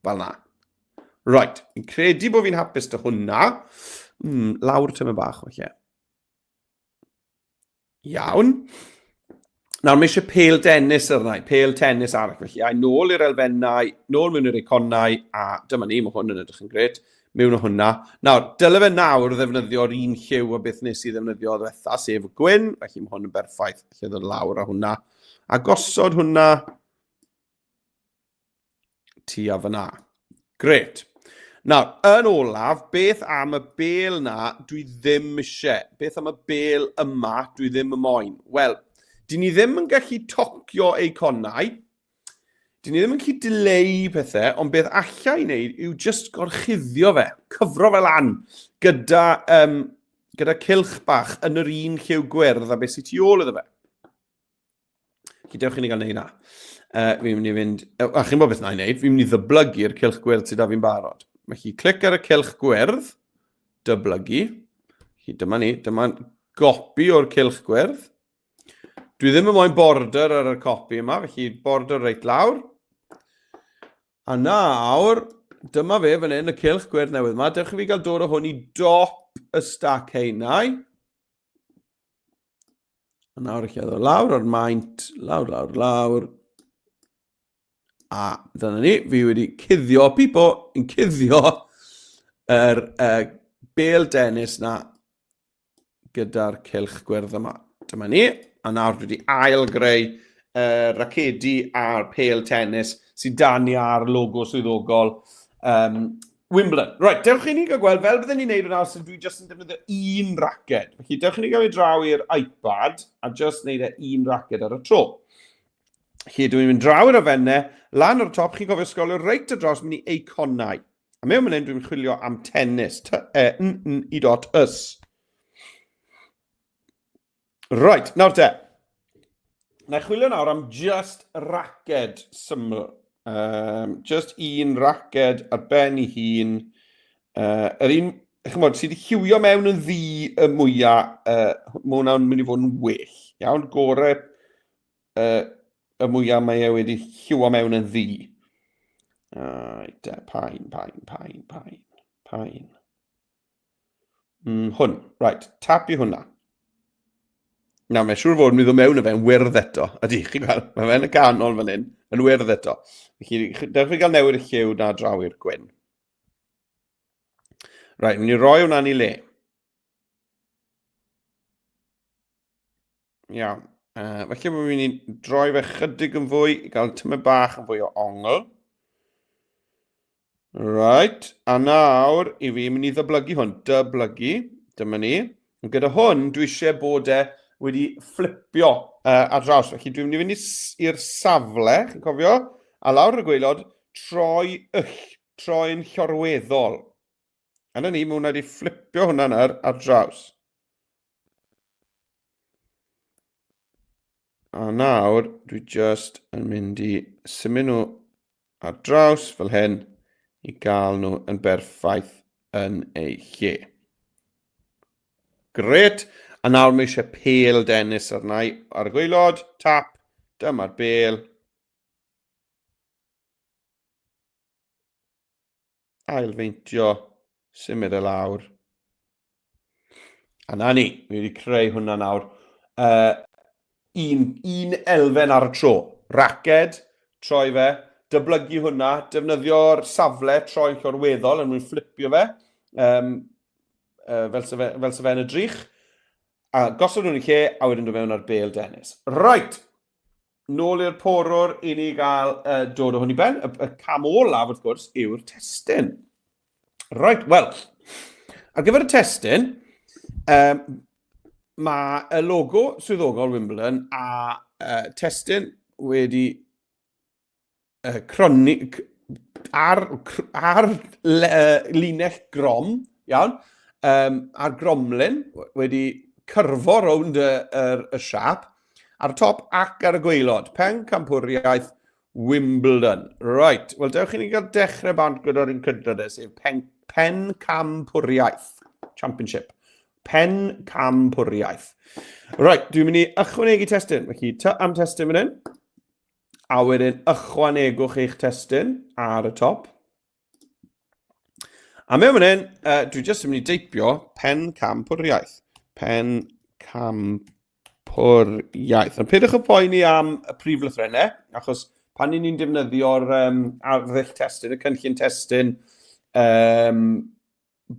Fel na. Right, fi'n credu bod fi'n hapus dy hwnna. Lawr tyma bach o lle. Iawn. Nawr, mae eisiau pel dennis arna i, pel tennis arall. Felly, ai nôl i'r elfennau, nôl mewn i'r eiconau, a dyma ni, mae hwn yn edrych yn gret, mewn o hwnna. Nawr, dyle fe nawr ddefnyddio'r un lliw o beth nes i ddefnyddio ddiwetha, sef y gwyn, felly mae hwn yn berffaith. Felly, ddod lawr â hwnna. A gosod hwnna tua fyna. Gret. Nawr, yn olaf, beth am y bel na dwi ddim eisiau? Beth am y bel yma dwi ddim yn moyn? Wel, dyn ni ddim yn gallu tocio eiconau. Dyn ni ddim yn gallu dileu pethau, ond beth allai i wneud yw just gorchuddio fe, cyfro fe lan gyda, um, gyda cilch bach yn yr un lliw gwyrdd a beth sydd tu ôl iddo fe. Felly dewch i ni gael neud na. Fi'n mynd i fynd... A chi'n bod beth na i wneud, fi'n mynd i ddyblygu'r cylch gwyrdd sydd da fi'n barod. Felly clic ar y cylch gwyrdd, dyblygu. Felly dyma ni, dyma gopi o'r cylch gwyrdd. Dwi ddim yn moyn border ar y copi yma, felly border reit lawr. A nawr, dyma fe fan hyn, y cylch gwyrdd newydd yma. Dewch i fi gael dod o hwn i dop y stac heinau. A nawr eich ddod lawr o'r maint, lawr, lawr, lawr. A dyna ni, fi wedi cuddio, pipo, yn cuddio yr bel dennis na gyda'r cylch gwyrdd yma. Dyma ni, a nawr dwi wedi ail greu y racedi a'r pêl tennis sydd dan ni ar logo swyddogol um, Wimbledon. Right, dewch i ni gael gweld, fel byddwn ni'n neud yn awr, dwi jyst yn defnyddio un raced. Felly, dewch i ni gael ei draw i'r iPad a jyst neud e un raced ar y tro. Felly, dwi'n mynd draw i'r ofennau, lan o'r top, chi'n cofio sgolio reit ar draws, mynd i eiconau. A mewn fan hyn, dwi'n chwilio am tennis. T, E, N, N, I dot, S. Right, nawr te. Na i chwilio nawr am just raced syml. Just un raced ar ben ei hun. Yr un, chymod, sydd wedi lliwio mewn yn ddu y mwyaf, mae hwnna'n mynd i fod yn well. Iawn, gore y mwyaf mae e wedi lliwio mewn yn ddu. Right, pain, pain, pain, pain, pain. Hwn. Right, tap i hwnna. Nawr, mae'n siŵr fod mi ddod mewn y fe'n wyrdd eto. Ydy, chi'n gweld, mae fe'n y canol fan hyn, yn wyrdd eto. Felly, dewch chi gael newid y lliw na draw i'r gwyn. Right, mynd i roi hwnna'n ei le. Iawn. Felly mae'n mynd i droi fe chydig yn fwy i gael tymed bach yn fwy o ongl. Right, a nawr i fi mynd i ddyblygu hwn. Dyblygu, dyma ni. Ond gyda hwn, dwi eisiau bod e wedi fflipio ar draws. Felly dwi'n mynd i fynd i'r safle, chi'n cofio? A lawr y gwaelod, troi yll, troi'n llorweddol. A na ni, mae hwnna wedi fflipio hwnna nawr ar draws. A nawr, dwi just yn mynd i symud nhw ar draws fel hyn i gael nhw yn berffaith yn eu lle. Gret! A nawr mae eisiau pêl dennis arna i ar y gwaelod. Tap. Dyma'r bêl. Ailfeintio, symud e lawr. A na ni, mi wedi creu hwnna nawr. Un elfen ar y tro. Raced, troi fe, dyblygu hwnna, defnyddio'r safle troi llorweddol yn mwyn fflipio fe, fel se fe, fel se fe yn y drych. A gosod nhw'n lle, a wedyn dod mewn ar bêl dennis. Right! Nôl i'r porwr i ni gael dod o hwn i ben. Y cam olaf, wrth gwrs, yw'r testun. Right, wel, ar gyfer y testun, mae y logo swyddogol Wimbledon a testun wedi cronni ar, ar le, linell grom, iawn, ar gromlin wedi cyrfo rownd y siap, Ar y top ac ar y gwaelod. Pencampwriaeth Wimbledon. Right, wel dewch i ni gael dechrau bant gyda'r un cyntaf de, sef pen, pencampwriaeth. Championship. Pencampwriaeth. Right, dwi'n mynd i ychwanegu testun. Felly, ty am testun fan hyn. A wedyn ychwanegwch eich testun ar y top. A mewn fan hyn, dwi jyst yn mynd i deipio pencampwriaeth. Pencampwriaeth. Ond peidiwch â poeni am y prif lythrennau, achos pan ni'n ni'n defnyddio'r arddull testun, y cynllun testun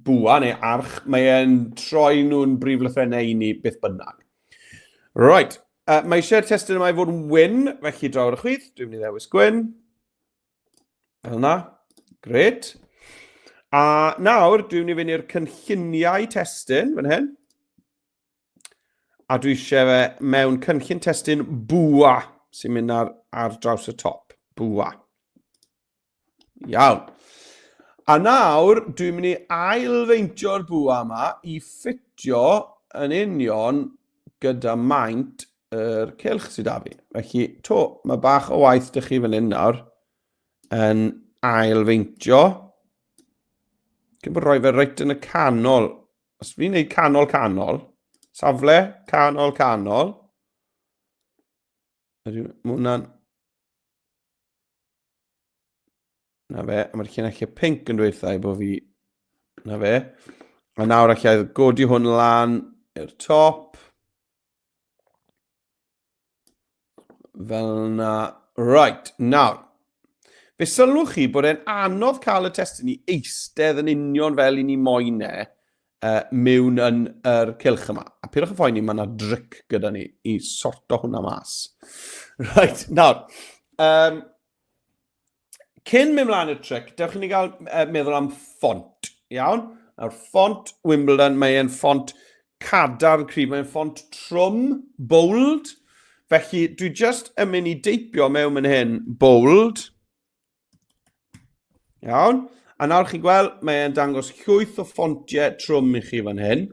bwa neu arch, mae e'n troi nhw'n brif lythrennau i ni beth bynnag. Right, mae eisiau'r testun yma i fod yn wyn, felly draw ar y chwith, dwi'n mynd i ddewis gwyn. Fel yna. Gret. A nawr, dwi'n mynd i fynd i'r cynlluniau testun fan hyn. A dwi eisiau fe mewn cynllun testun bwa sy'n mynd ar draws y top. Bwa. Iawn. A nawr, dwi'n mynd i ailfeintio'r bwa yma i ffitio yn union gyda maint yr cylch sydd da fi. Felly, to, mae bach o waith dych chi fan hyn nawr yn ailfeintio. Cyn bod rhoi fe reit yn y canol. Os fi'n neud canol canol, safle canol canol, ydy, mae hwnna'n... Na fe, a mae'r llinellau pink yn dweud wrtha i bod fi... Na fe. A nawr allai godi hwn lan i'r top. Fel na. Right, nawr. Fe sylwch chi bod e'n anodd cael y testun i eistedd yn union fel i ni moyn e mewn yn yr cylch yma. A peidiwch â phoeni, mae yna dric gyda ni i sorto hwnna mas. Right, nawr. Cyn mynd mlaen i'r tric, dewch i ni gael meddwl am ffont, iawn? Nawr, ffont Wimbledon, mae e'n ffont cadarn cryf, mae'n ffont trwm, bold. Felly, dwi just yn mynd i deipio mewn fan hyn, bold. Iawn? A nawr chi'n gweld, mae e'n dangos llwyth o ffontiau trwm i chi fan hyn.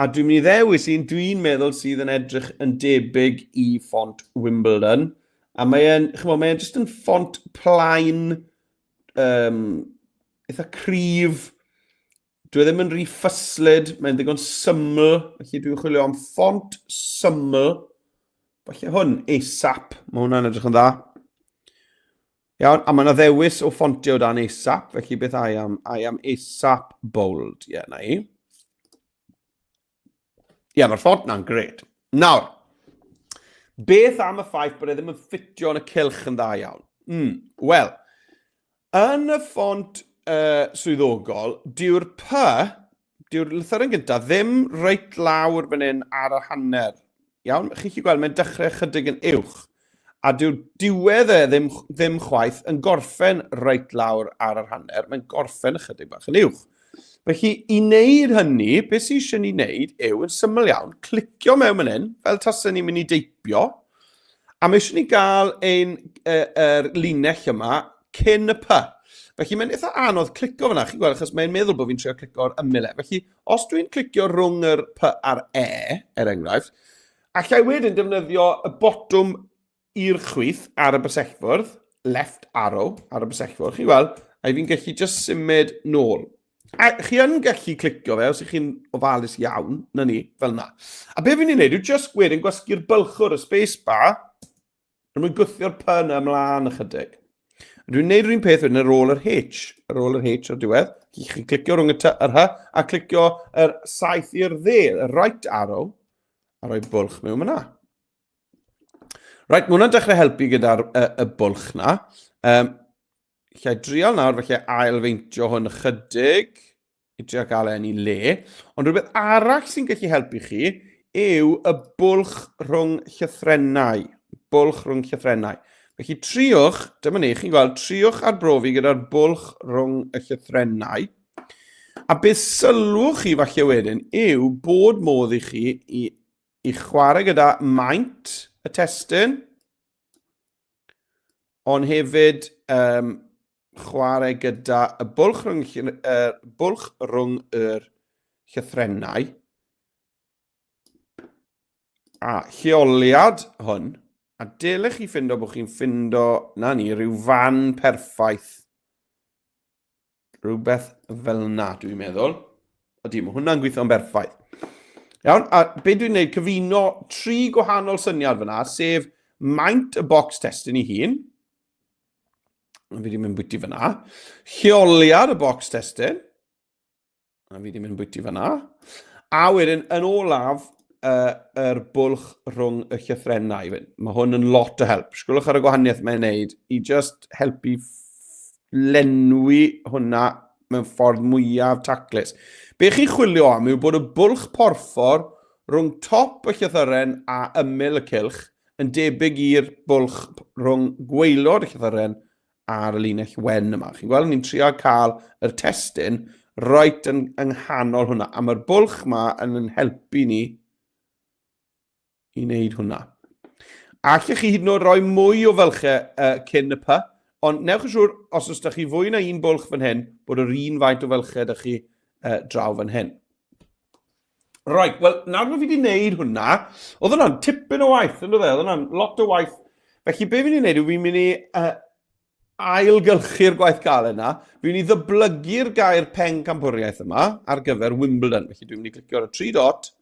A dwi'n mynd i ddewis un dwi'n meddwl sydd yn edrych yn debyg i ffont Wimbledon. A mae e'n, chymod, mae e'n just yn ffont plaen, eitha cryf. Dwi e ddim yn rhy ffyslyd, mae'n ddigon syml. Felly dwi'n chwilio am ffont syml. Falle hwn, ASAP, mae hwnna'n edrych yn dda. Iawn, a mae yna ddewis o ffontio o dan ASAP, felly beth I am? I am ASAP bold. Ie, yeah, na i. Ie, yeah, mae'r ffont na'n gret. Nawr, beth am y ffaith bod e ddim yn ffitio yn y cylch yn dda iawn? Wel, yn y ffont swyddogol, dyw'r P, dyw'r lythyren gyntaf ddim reit lawr fan hyn ar y hanner. Iawn, chi'n gallu gweld mae'n dechrau chydig yn uwch. A dyw'r diwedd e ddim chwaith yn gorffen reit lawr ar yr hanner, mae'n gorffen ychydig bach yn uwch. Felly, i wneud hynny, beth sydd eisiau ni wneud yw, yn syml iawn, clicio mewn fan hyn, fel tasen ni'n mynd i deipio, a mae eisiau ni gael ein, er linell yma cyn y P. Felly mae'n eitha anodd clicio fyna, chi'n gweld, achos mae'n meddwl bod fi'n trio clicio ar ymyl e. Felly, os dwi'n clicio rhwng yr P a'r E, er enghraifft, Alla i wedyn defnyddio y botwm i'r chwith ar y bysellfwrdd, left arrow ar y bysellfwrdd, chi'n gweld, a fi'n gallu just symud nôl. A chi yn gallu clicio fe os ych chi'n ofalus iawn, na ni, fel na. A be fi'n ei wneud yw just wedyn gwasgu'r bylchwr, y space bar, er mwyn gwthio'r P yna ymlaen ychydig. A dwi'n gwneud yr un peth wedyn ar ôl yr H, ar ôl yr H o'r diwedd. Chi'n clicio rhwng y T a'r H, a clicio yr saeth i'r dde, y right arrow, a rhoi bwlch mewn yna. Right, mae hwnna'n dechrau helpu gyda'r y bwlch na. Lle drial nawr, felly ailfeintio hwn ychydig i drio gael e'n ei le. Ond rhywbeth arall sy'n gallu helpu chi yw y bwlch rhwng llythrennau. Bwlch rhwng llythrennau. Felly triwch, dyma ni, chi'n gweld, triwch arbrofi gyda'r bwlch rhwng y llythrennau. A beth sylwch chi falle wedyn yw bod modd i chi i chwarae gyda maint y testun, ond hefyd chwarae gyda y bwlch rhwng, bwlch rhwng yr llythrennau. A lleoliad hwn, a dylech chi ffindo bod chi'n ffindo, na ni, rhyw fan perffaith. Rhywbeth fel na, dwi'n meddwl. Ydy, mae hwnna'n gweithio'n berffaith. Iawn, a be dwi'n gwneud, cyfuno tri gwahanol syniad fyna, sef maint y bocs testun ei hun, a fi wedi mynd bwyty fyna, lleoliad y bocs testun, A fi wedi mynd bwyty fanna. A wedyn, yn olaf, uh, yr bwlch rhwng y llythrennau. Mae hwn yn lot o help. Sgwlwch ar y gwahaniaeth mae'n neud i just helpu lenwi hwnna mewn ffordd mwyaf taclus. Be chi'n chwilio am yw bod y bwlch porffor rhwng top y llythyren a ymyl y cylch yn debyg i'r bwlch rhwng gwaelod y llythyren ar y linell wen yma. Chi'n gweld, ni'n trio cael yr testun right yn, yng nghanol hwnna. A mae'r bwlch yma yn yn helpu ni i wneud hwnna. A allech chi hyd yn oed roi mwy o fylchau uh, cyn y P, ond newch yn siŵr, os oes da chi fwy na un bwlch fan hyn, bod yr un faint o fylchau da chi uh, draw fan hyn. Right, wel, nawr bod fi wedi gwneud hwnna, oedd hwnna'n tipyn o waith, yn dod e? Oedd hwnna'n lot o waith. Felly, be fi'n ei wneud yw fi'n mynd i uh, ailgylchu'r gwaith galed yna. Fi'n mynd i ddyblygu'r gair pen campwriaeth yma ar gyfer Wimbledon. Felly, dwi'n mynd i clicio ar y tri dot,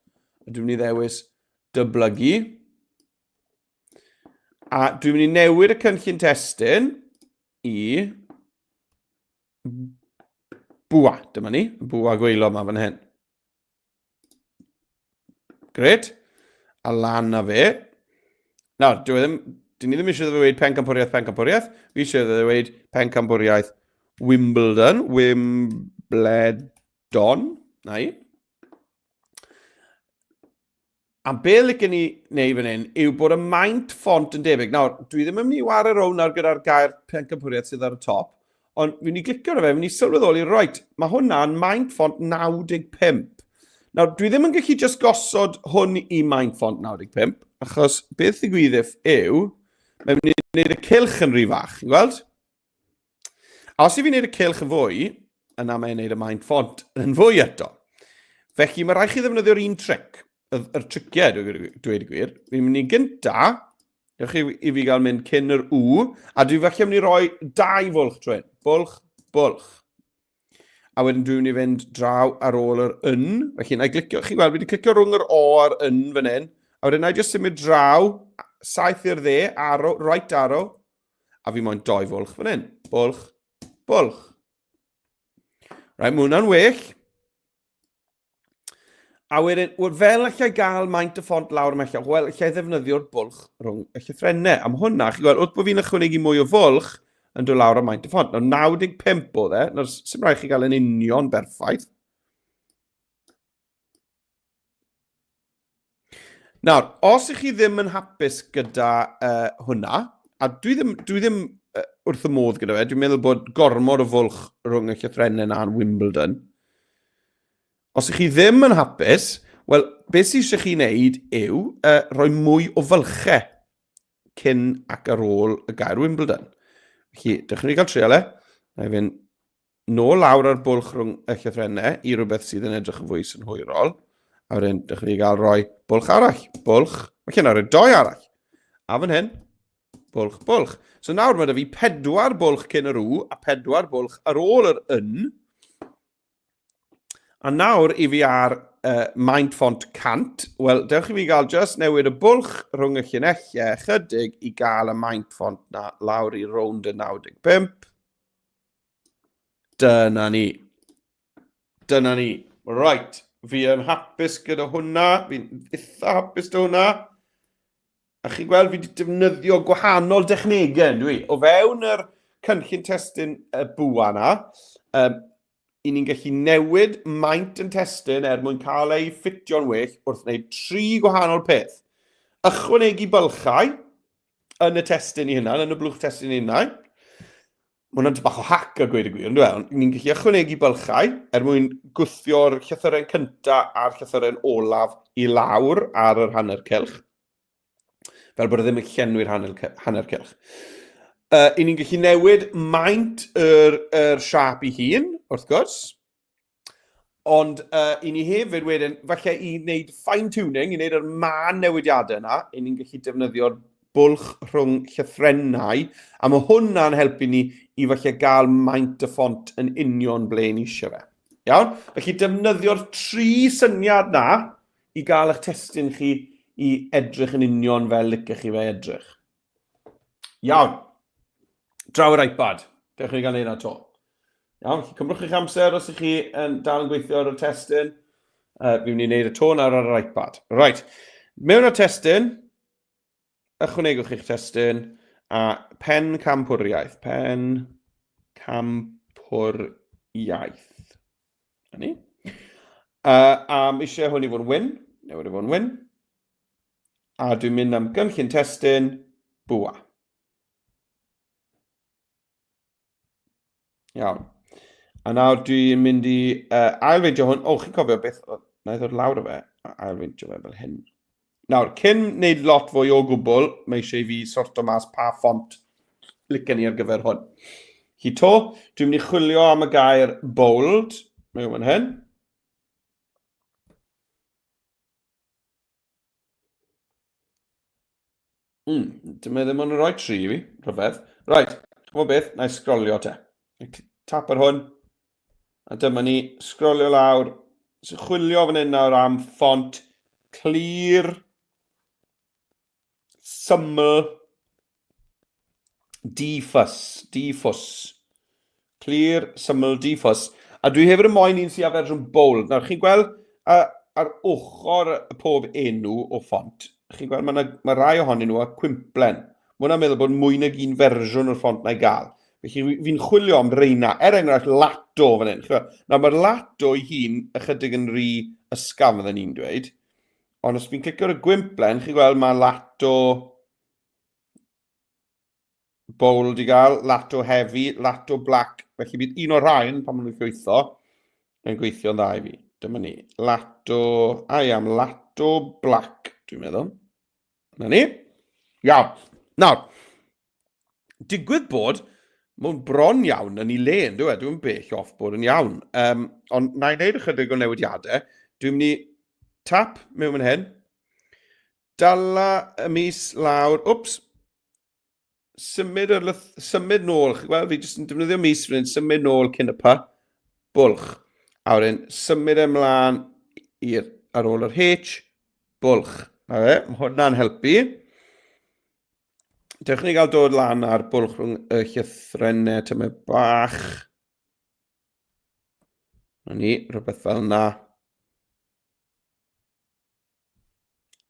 a dwi'n mynd i ddewis dyblygu. A dwi'n mynd i newid y cynllun testun i bwa, dyma ni, bwa gweilo yma fan hyn. Gret. A lan na fe. Nawr, dwi e ddim, dyn ni ddim eisiau iddo fe weid pencampwriaeth, pencampwriaeth. Fi eisiau iddo fe weid pencampwriaeth Wimbledon, Wimbledon, na i. A be licen ni wneud fan hyn yw bod y maint ffont yn debyg. Nawr, dwi ddim yn mynd i wario rown nawr gyda'r gair pencampwriaeth sydd ar y top, ond fi'n mynd i glicio ar fe, fi'n mynd i sylweddoli, right, mae hwnna'n maint ffont 95. Nawr, dwi ddim yn gallu just gosod hwn i maint ffont 95, achos beth ddigwyddif yw, mae'n mynd i wneud y cylch yn rhy fach, chi'n gweld? A os i fi'n neud y cylch yn fwy, yna mae'n neud y maint ffont yn fwy eto. Felly mae rhaid chi ddefnyddio'r un tric, yr, yr triciau, dwi'n dweud y gwir. Fi'n mynd i gynta, dewch i, i fi gael mynd cyn yr U, a dwi falle mynd i roi dau fwlch trwy hyn. Bwlch, bwlch. A wedyn dwi'n mynd i fynd draw ar ôl yr yn. Felly, na i glicio, chi'n gweld, fi wedi clicio rhwng yr O a'r yn fan hyn. A wedyn na i jyst symud draw, saith i'r dde, arrow, right arrow, A fi moyn doi fwlch fan hyn. Bwlch, bwlch. Right, mae hwnna'n well. A wedyn, wel, fel allai gael maint y ffont lawr ymhellach, wel, allai ddefnyddio'r bwlch rhwng y llythrennau. Am hwnna, chi'n gweld, wrth bod fi'n ychwanegu mwy o fwlch, yn dod lawr am maint y ffont. Nawr, 95 oedd e. Nawr, sy'n rhaid chi gael yn union berffaith. Nawr, os ych chi ddim yn hapus gyda uh, hwnna, a dwi ddim, dwi ddim uh, wrth y modd gyda fe, dwi'n meddwl bod gormod o fwlch rhwng y llythrennau yna yn Wimbledon. Os ych chi ddim yn hapus, wel, beth sydd eisiau chi wneud yw uh, rhoi mwy o fylchau cyn ac ar ôl y gair Wimbledon. Felly, dechrau ni gael trial e. Na i fynd nôl lawr ar bwlch rhwng y llythrennau i rhywbeth sydd yn edrych yn fwy synhwyrol. A wedyn, dechrau ni gael rhoi bwlch arall. Bwlch, felly nawr rhoi doi arall. A fan hyn, bwlch, bwlch. So nawr mae da fi pedwar bwlch cyn yr U a pedwar bwlch ar ôl yr yn. A nawr i fi ar uh, maint ffont 100, wel, dewch i fi gael just newid y bwlch rhwng y llinellau chydig i gael y maint ffont na lawr i rownd y 95. Dyna ni. Dyna ni. Right. Fi yn hapus gyda hwnna. Fi'n eitha hapus gyda hwnna. A chi'n gweld, fi wedi defnyddio gwahanol dechnegau, dwi. O fewn yr cynllun testun y bwa na, um, i ni'n gallu newid maint yn testun er mwyn cael ei ffitio'n well wrth wneud tri gwahanol peth. Ychwanegu bylchau yn y testun i hunan, yn y blwch testun i hunan. Mae hwnna'n bach o hac a gweud y gwir, yn dweud? Ni'n gallu ychwanegu bylchau er mwyn gwthio'r llythyren cyntaf a'r llythyren olaf i lawr ar yr hanner cylch, fel bod e ddim yn llenwi'r hanner, hanner cylch. Uh, I ni'n gallu newid maint yr, yr siap i hun, wrth gwrs. Ond uh, i ni hefyd wedyn, falle i wneud fine-tuning, i wneud yr man newidiadau yna, i ni'n gallu defnyddio'r bwlch rhwng llythrennau, a mae hwnna'n helpu ni i falle gael maint y ffont yn union ble ni eisiau fe. Iawn? Felly defnyddio'r tri syniad na i gael eich testun chi i edrych yn union fel licech chi fe edrych. Iawn. Draw yr iPad. Dewch i ni gael neud na to. Iawn, felly cymrwch eich amser os ych chi yn dal yn gweithio ar y testun. Fi'n mynd i wneud y to nawr ar yr iPad. Right. Mewn o'r testun, ychwanegwch eich testun a pen campwriaeth. Pen campwriaeth. Na ni. A eisiau hwn i fod yn wyn. Newid i fod yn wyn. A dwi'n mynd am gynllun testun, bwa. Iawn. A nawr dwi'n mynd i uh, ailfeintio hwn. O, chi'n cofio beth... Na i ddod lawr o fe a ailfeintio fe fel hyn. Nawr, cyn wneud lot fwy o gwbl, mae eisiau i fi sorto mas pa ffont licen ni ar gyfer hwn. Hi to, dwi'n mynd i chwilio am y gair bold. Mae o'n hyn. Dim e ddim ond yn rhoi tri i fi, rhyfedd. Right, chymod beth, na i sgrolio te. Tap ar hwn, a dyma ni, sgrolio lawr, so chwilio fan hyn nawr am ffont clir, syml, Di-ffys, di-ffws. Clir, syml, di-ffys. A dwi hefyd yn moyn un sydd â fersiwn bold. Nawr, chi'n gweld uh, ar ochr y pob enw o ffont, chi'n gweld mae, mae rai ohonyn nhw â cwimplen. Mae hwnna'n meddwl bod mwy nag un fersiwn o'r ffont na'i gael. Felly fi'n chwilio am reina, er enghraifft Lato fan hyn. Nawr mae'r Lato ei hun ychydig yn rhy ysgafn fydden ni'n dweud. Ond os fi'n clicio ar y gwimplen, chi'n gweld mae Lato Bold i gael, Lato Heavy, Lato Black. Felly bydd un o'r rhain, pan maen nhw'n llwytho, yn gweithio'n dda i fi. Dyma ni. Lato, I am Lato Black, dwi'n meddwl. Na ni. Iawn. Nawr, digwydd bod, mae'n bron iawn yn ei le, yn dwi? E? Dwi'n bell off bod yn iawn. Um, ond na i wneud ychydig o newidiadau. Dwi'n mynd i tap mewn fan hyn. Dala y mis lawr. Wps. Symud, yr, symud nôl. Chi'n gweld, fi jyst yn defnyddio mis fan hyn, symud nôl cyn y pa. Bwlch. A wedyn, symud e mlaen i'r, ar ôl yr H. Bwlch. Na fe, mae hwnna'n helpu. Dewch ni gael dod lan ar bwlch rhwng y llythrennau tymed bach. Na ni, rhywbeth fel yna.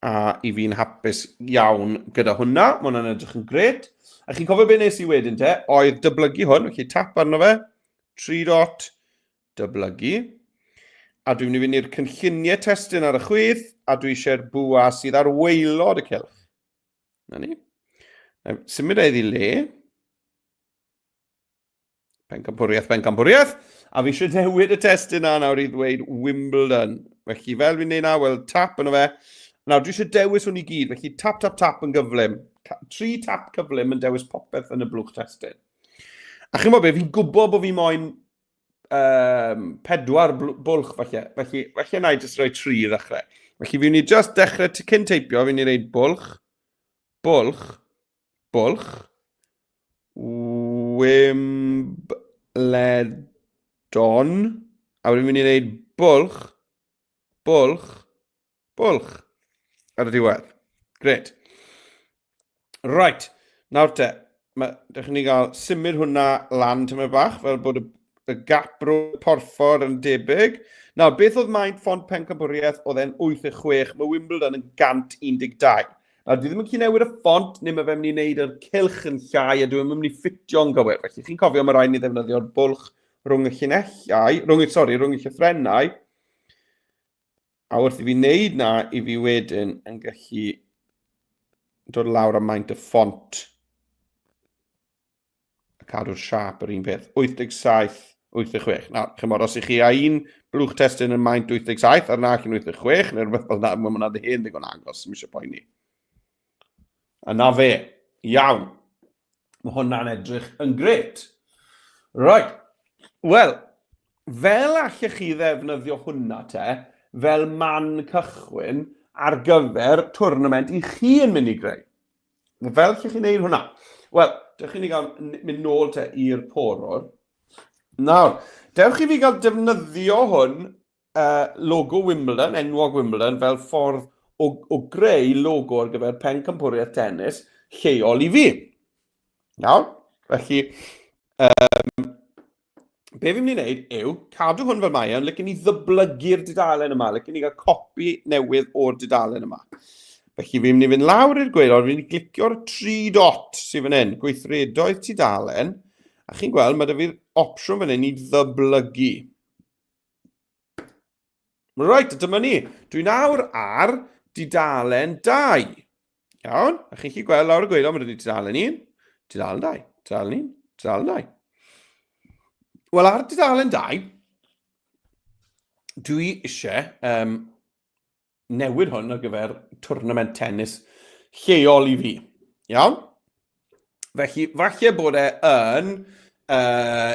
A i fi'n hapus iawn gyda hwnna. Mae hwnna'n edrych yn gret. A chi'n cofio beth nes i wedyn te? Oedd dyblygu hwn, felly tap arno fe, 3 dot, dyblygu. A dwi'n mynd i fynd i'r cynlluniau testun ar y chwith, a dwi eisiau'r bwa sydd ar waelod y cylch. Na ni. Symud e iddi le. Pencampwriaeth, pencampwriaeth. A fi eisiau newid y testun na nawr i ddweud Wimbledon. Felly fel fi'n neud na, wel tap yno fe. Nawr dwi eisiau dewis hwn i gyd, felly tap, tap, tap yn gyflym. Tri tap cyflym yn dewis popeth yn y blwch testun. A chi'n bod be, fi'n gwybod bod fi moyn um, pedwar bwlch falle. Felly, felly na i jyst rhoi tri i ddechrau. Felly fi'n mynd i just dechrau cyn teipio, fi'n mynd i reid bwlch, bwlch, bwlch, Wimbledon, a wedyn mynd i wneud bwlch, bwlch, bwlch ar y diwedd. Gret. Right, nawr te, mae, dych ni gael symud hwnna lan tymed bach, fel bod y, y gap rhwng porffor yn debyg. Nawr, beth oedd maint ffont pencampwriaeth? Oedd e'n 86, mae Wimbledon yn 112. Nawr, dwi ddim yn gallu newid y ffont, neu mae fe'n mynd i wneud yr cylch yn llai, a dwi'n mynd i ffitio'n gywir. Felly, chi'n cofio, mae rhaid ni ddefnyddio'r bwlch rhwng y llinellau, rhwng, sori, rhwng y llythrennau. A wrth i fi wneud na, i fi wedyn yn gallu dod lawr am maint y ffont a cadw'r siâp yr un peth. 87, 86. Nawr, chymod, os ych chi a un blwch testun yn maint 87 a'r nall yn 86, neu rhywbeth fel yna, mae hwnna'n hen ddigon agos, ddim eisiau poeni. A na fe. Iawn. Mae hwnna'n edrych yn gret. Right. Wel, Fel allech chi ddefnyddio hwnna te, fel man cychwyn ar gyfer twrnament i chi yn mynd i greu? Fel allech chi wneud hwnna? Wel, dewch i ni gael mynd nôl te i'r porwr. Nawr, dewch i fi gael defnyddio hwn, uh, logo Wimbledon, enwog Wimbledon, fel ffordd o, o greu logo ar gyfer pencampwriaeth tennis lleol i fi. Iawn? Felly, um, be fi'n mynd i wneud yw cadw hwn fel mae e, ond licen i ddyblygu'r dudalen yma, licen i gael copi newydd o'r dudalen yma. Felly fi'n mynd i fynd lawr i'r gwaelod, fi'n mynd i glicio'r tri dot sydd fan hyn, gweithredoedd tudalen, a chi'n gweld mae da fi'r opsiwn fan hyn i ddyblygu. Right, dyma ni. Dwi nawr ar dudalen 2. Iawn, a chi'n gallu gweld lawr y gwaelod, mae 'da ni tudalen 1, tudalen 2, tudalen 1, tudalen 2. Wel, ar dudalen 2, dwi eisiau um, newid hwn ar gyfer tournament tennis lleol i fi. Iawn? Felly, falle bod e yn uh,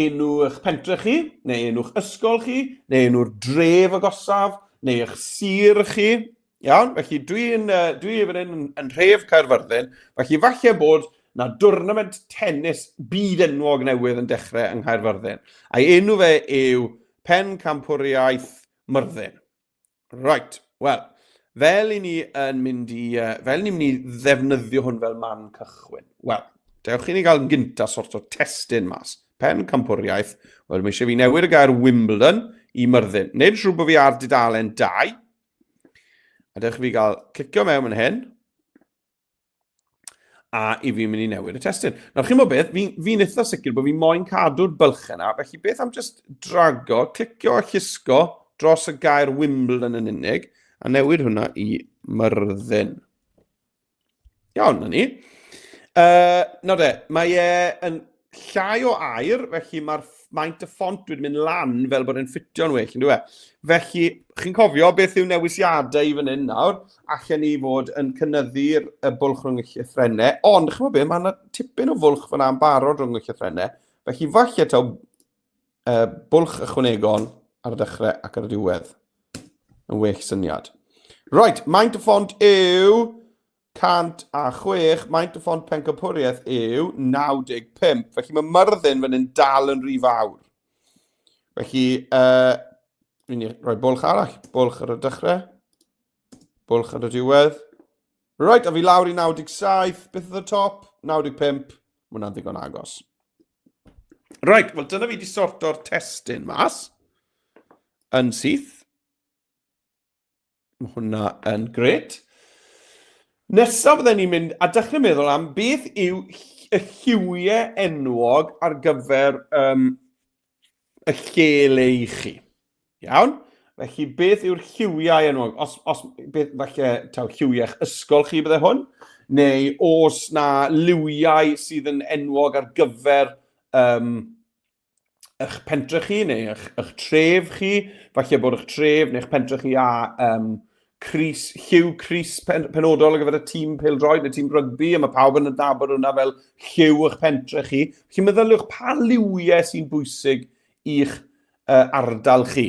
enw eich pentre chi, neu enw'ch ysgol chi, neu enw'r dref agosaf, neu eich sir chi. Iawn? Felly, dwi'n uh, dwi fan hyn yn, yn rhef Caerfyrddin, felly falle bod na dwrnament tennis byd enwog newydd yn dechrau yng Nghaerfyrddin. A'i enw fe yw Pencampwriaeth Myrddin. Right, wel, fel i ni yn mynd i, uh, fel ni'n mynd i ddefnyddio hwn fel man cychwyn? Wel, dewch i ni gael yn gyntaf sort o testun mas. Pen campwriaeth, wel, mae eisiau fi newid y gair Wimbledon i Myrddin. Nid siŵr bod fi ar dudalen 2. A dewch i fi gael clicio mewn yn hyn a i fi'n mynd i newid y testun. Nawr, chi'n bod beth, fi'n fi eitha sicr bod fi moyn cadw'r bylch yna, felly beth am just drago, clicio a llusgo dros y gair Wimbledon yn unig, a newid hwnna i Myrddin. Iawn, na ni. Uh, nawr de, mae e yn llai o air, felly mae'r maint y ffont wedi mynd lan fel bod e'n ffitio'n well, yn dweud. Felly, chi'n cofio beth yw newisiadau i fan hyn nawr, allan ni fod yn cynyddu'r y bwlch rhwng y llythrennau, ond chi'n beth, mae yna tipyn o fwlch fyna yn barod rhwng y llythrennau, felly falle taw uh, bwlch ychwanegol ar y dechrau ac ar y diwedd yn well syniad. Right, maint y ffont yw 106, maint y ffont pencampwriaeth yw 95, felly mae Myrddin fan hyn dal yn rhy fawr. Felly, uh, fi'n rhoi bwlch arall, bwlch ar y dechrau, bwlch ar y diwedd. Right, a fi lawr i 97, beth oedd y top? 95, mae hwnna'n ddigon agos. Right, wel dyna fi wedi sorto'r testun mas yn syth. Mae hwnna yn gret. Nesaf fydden ni'n mynd a dechrau meddwl am beth yw y lliwiau enwog ar gyfer um, y lle le i chi. Iawn? Felly, beth yw'r lliwiau enwog? Os, os beth, falle, taw lliwiau'ch ysgol chi bydde hwn, neu os na liwiau sydd yn enwog ar gyfer um, eich pentre chi neu eich, eich tref chi, falle bod eich tref neu eich pentre chi â um, crys, lliw crys pen, penodol ar gyfer y tîm pêl-droed neu tîm rygbi, a mae pawb yn adnabod hwnna fel lliw eich pentre chi. Felly meddyliwch pa liwiau sy'n bwysig i'ch uh, ardal chi.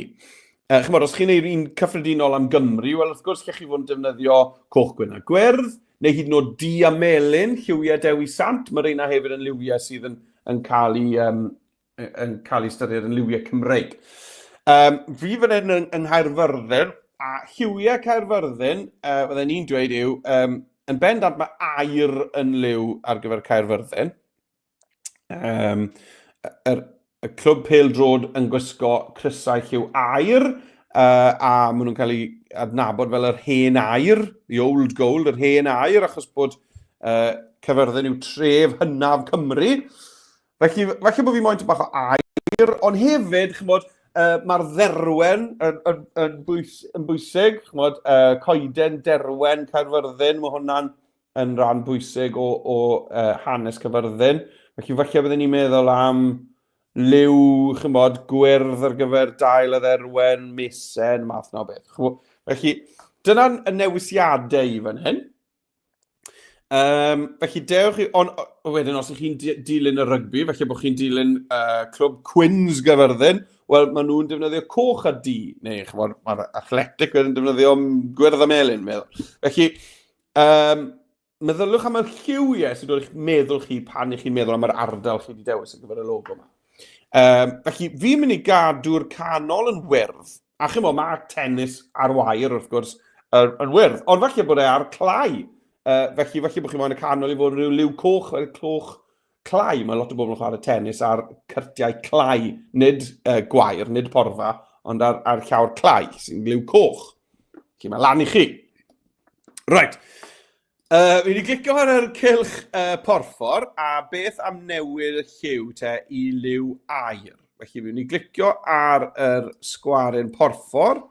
Uh, chymod, os chi'n neud un cyffredinol am Gymru, wel wrth gwrs lle chi fod yn defnyddio coch, gwyn a gwyrdd, neu hyd yn oed du a melyn, lliwiau Dewi Sant, mae reina hefyd yn liwiau sydd yn, yn cael ei, um, yn cael ei ystyried yn liwiau Cymreig. Um, fi fan hyn yng, yng Nghaerfyrddin, a lliwiau Caerfyrddin, uh, fydden ni'n dweud yw, um, yn bendant mae air yn liw ar gyfer Caerfyrddin. Um, yr, y clwb pêl-droed yn gwisgo crysau lliw aur, uh, a maen nhw'n cael eu adnabod fel yr hen aur, the old gold, yr hen aur, achos bod uh, Caerfyrddin yw tref hynaf Cymru. Felly, falle bod fi moyn bach o aur, ond hefyd, chymod, uh, mae'r dderwen yn, yn, yn, bwys, yn bwysig, chymod, uh, coeden derwen Caerfyrddin, mae hwnna'n yn rhan bwysig o, o uh, hanes Caerfyrddin. Felly falle byddwn ni'n meddwl am liw, chymod, gwyrdd ar gyfer dail y dderwen, mesen, math na o beth. Felly, dyna'n y newisiadau i fan hyn. Um, felly dewch chi, ond wedyn os ydych chi'n dilyn y rygbi, felly bod chi'n dilyn uh, clwb Cwins Gyfyrddin, wel, maen nhw'n defnyddio coch a du, neu chymod, mae'r Athletic yn defnyddio gwyrdd a melyn, meddwl. Felly, um, meddyliwch am y lliwiau sy'n dod i'ch meddwl chi pan ych chi'n meddwl am yr ardal chi wedi dewis ar gyfer y logo yma. Um, felly, fi'n mynd i gadw'r canol yn wyrdd. A chymod, mae tennis ar wair, wrth gwrs, yn, yn wyrdd. Ond falle bod e ar clai. Uh, felly, falle bod chi'n moyn y canol i fod yn rhyw liw coch, fel cloch clai. Mae lot o bobl yn chwarae tennis ar cyrtiau clai, nid uh, gwair, nid porfa, ond ar, ar llawr clai, sy'n liw coch. Felly mae lan i chi. Right. Uh, fi wedi glicio ar yr cylch uh, porffor, a beth am newid y lliw te i liw aur. Felly fi wedi glicio ar yr sgwaryn porffor,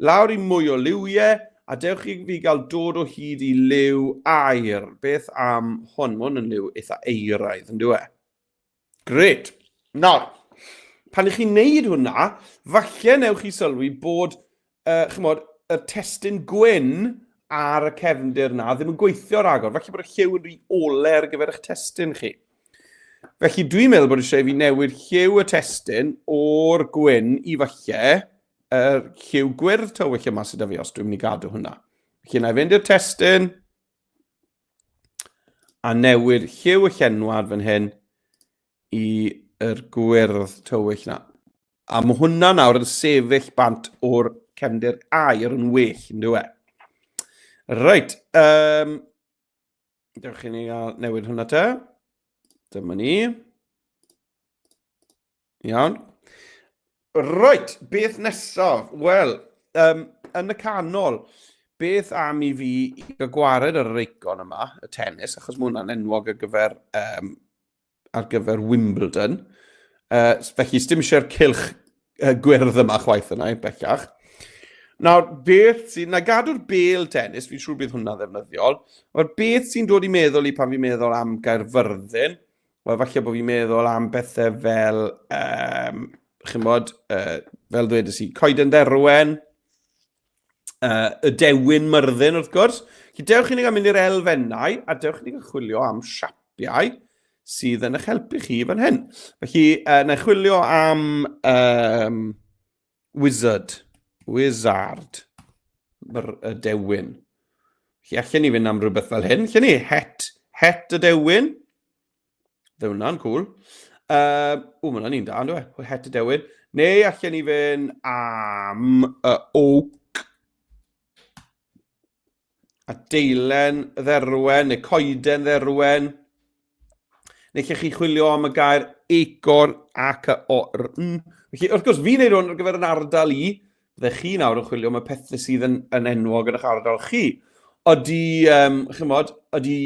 lawr i mwy o liwiau, a dewch i fi gael dod o hyd i liw aur. Beth am hwn? Mae hwn yn liw eitha eiraidd, yn dyw e? Gret. Nawr, pan ych chi'n neud hwnna, falle newch chi sylwi bod, uh, chymod, y testun gwyn ar y cefndir na ddim yn gweithio ragor. Falle bod y lliw yn rhy ole ar gyfer eich testun chi. Felly dwi'n meddwl bod eisiau i fi newid lliw y testun o'r gwyn i falle yr lliw gwyrdd tywyll yma sydd â fi os dwi'n mynd i gadw hwnna. Felly na i fynd i'r testun a newid lliw y llenwad fan hyn i yr gwyrdd tywyll na. A mae hwnna nawr yn sefyll bant o'r cefndir aer yn well, yn dyw e? Reit, um, dewch i ni gael newid hwnna te. Dyma ni. Iawn. Reit, beth nesaf? Wel, um, yn y canol, beth am i fi i gael gwared ar yr eicon yma, y tennis, achos mae hwnna'n enwog ar gyfer, um, ar gyfer Wimbledon. Uh, felly, dim eisiau'r cylch uh, gwyrdd yma chwaith yna, bellach. Nawr, beth sy'n... Na gadw'r bel tennis, fi'n siŵr bydd hwnna'n ddefnyddiol. Ond beth sy'n dod i meddwl i pan fi'n meddwl am Gaerfyrddin, Wel, falle bod fi'n meddwl am bethau fel, um, chymod, uh, fel ddwedes i, coeden dderwen, uh, y dewin myrddin, wrth gwrs. Felly, dewch i ni gael mynd i'r elfennau a dewch i ni gael chwilio am siapiau sydd yn eich helpu chi fan hyn. Felly, uh, na i chwilio am um, wizard, wizard, y dewin. Felly, allan ni fynd am rhywbeth fel hyn. Lle ni? Het, het y dewin. Fe hwnna'n cool. Uh, o, mae hwnna'n un da, ynddo e? Het y dewin. Neu allan ni fynd am y oak. A deilen dderwen, neu coeden dderwen. Neu lle chi chwilio am y gair acorn, A-C-O-R-N. Felly, wrth gwrs, fi'n neud hwn ar gyfer yn ardal i. Byddech chi nawr yn chwilio am y pethau sydd yn, yn enwog yn eich ardal chi. Ydy, um, chymod, ydy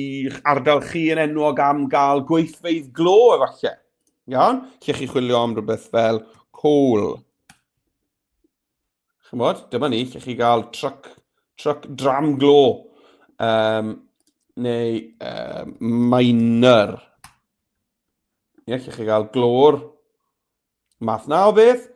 ardal chi yn enwog am gael gweithfeydd glo efallai? Iawn? Lle chi chwilio am rhywbeth fel coal. Chymod, dyma ni, lle chi gael truck, truck dram glo. Um, neu um, miner. Ie, lle chi gael glor. Math na o beth.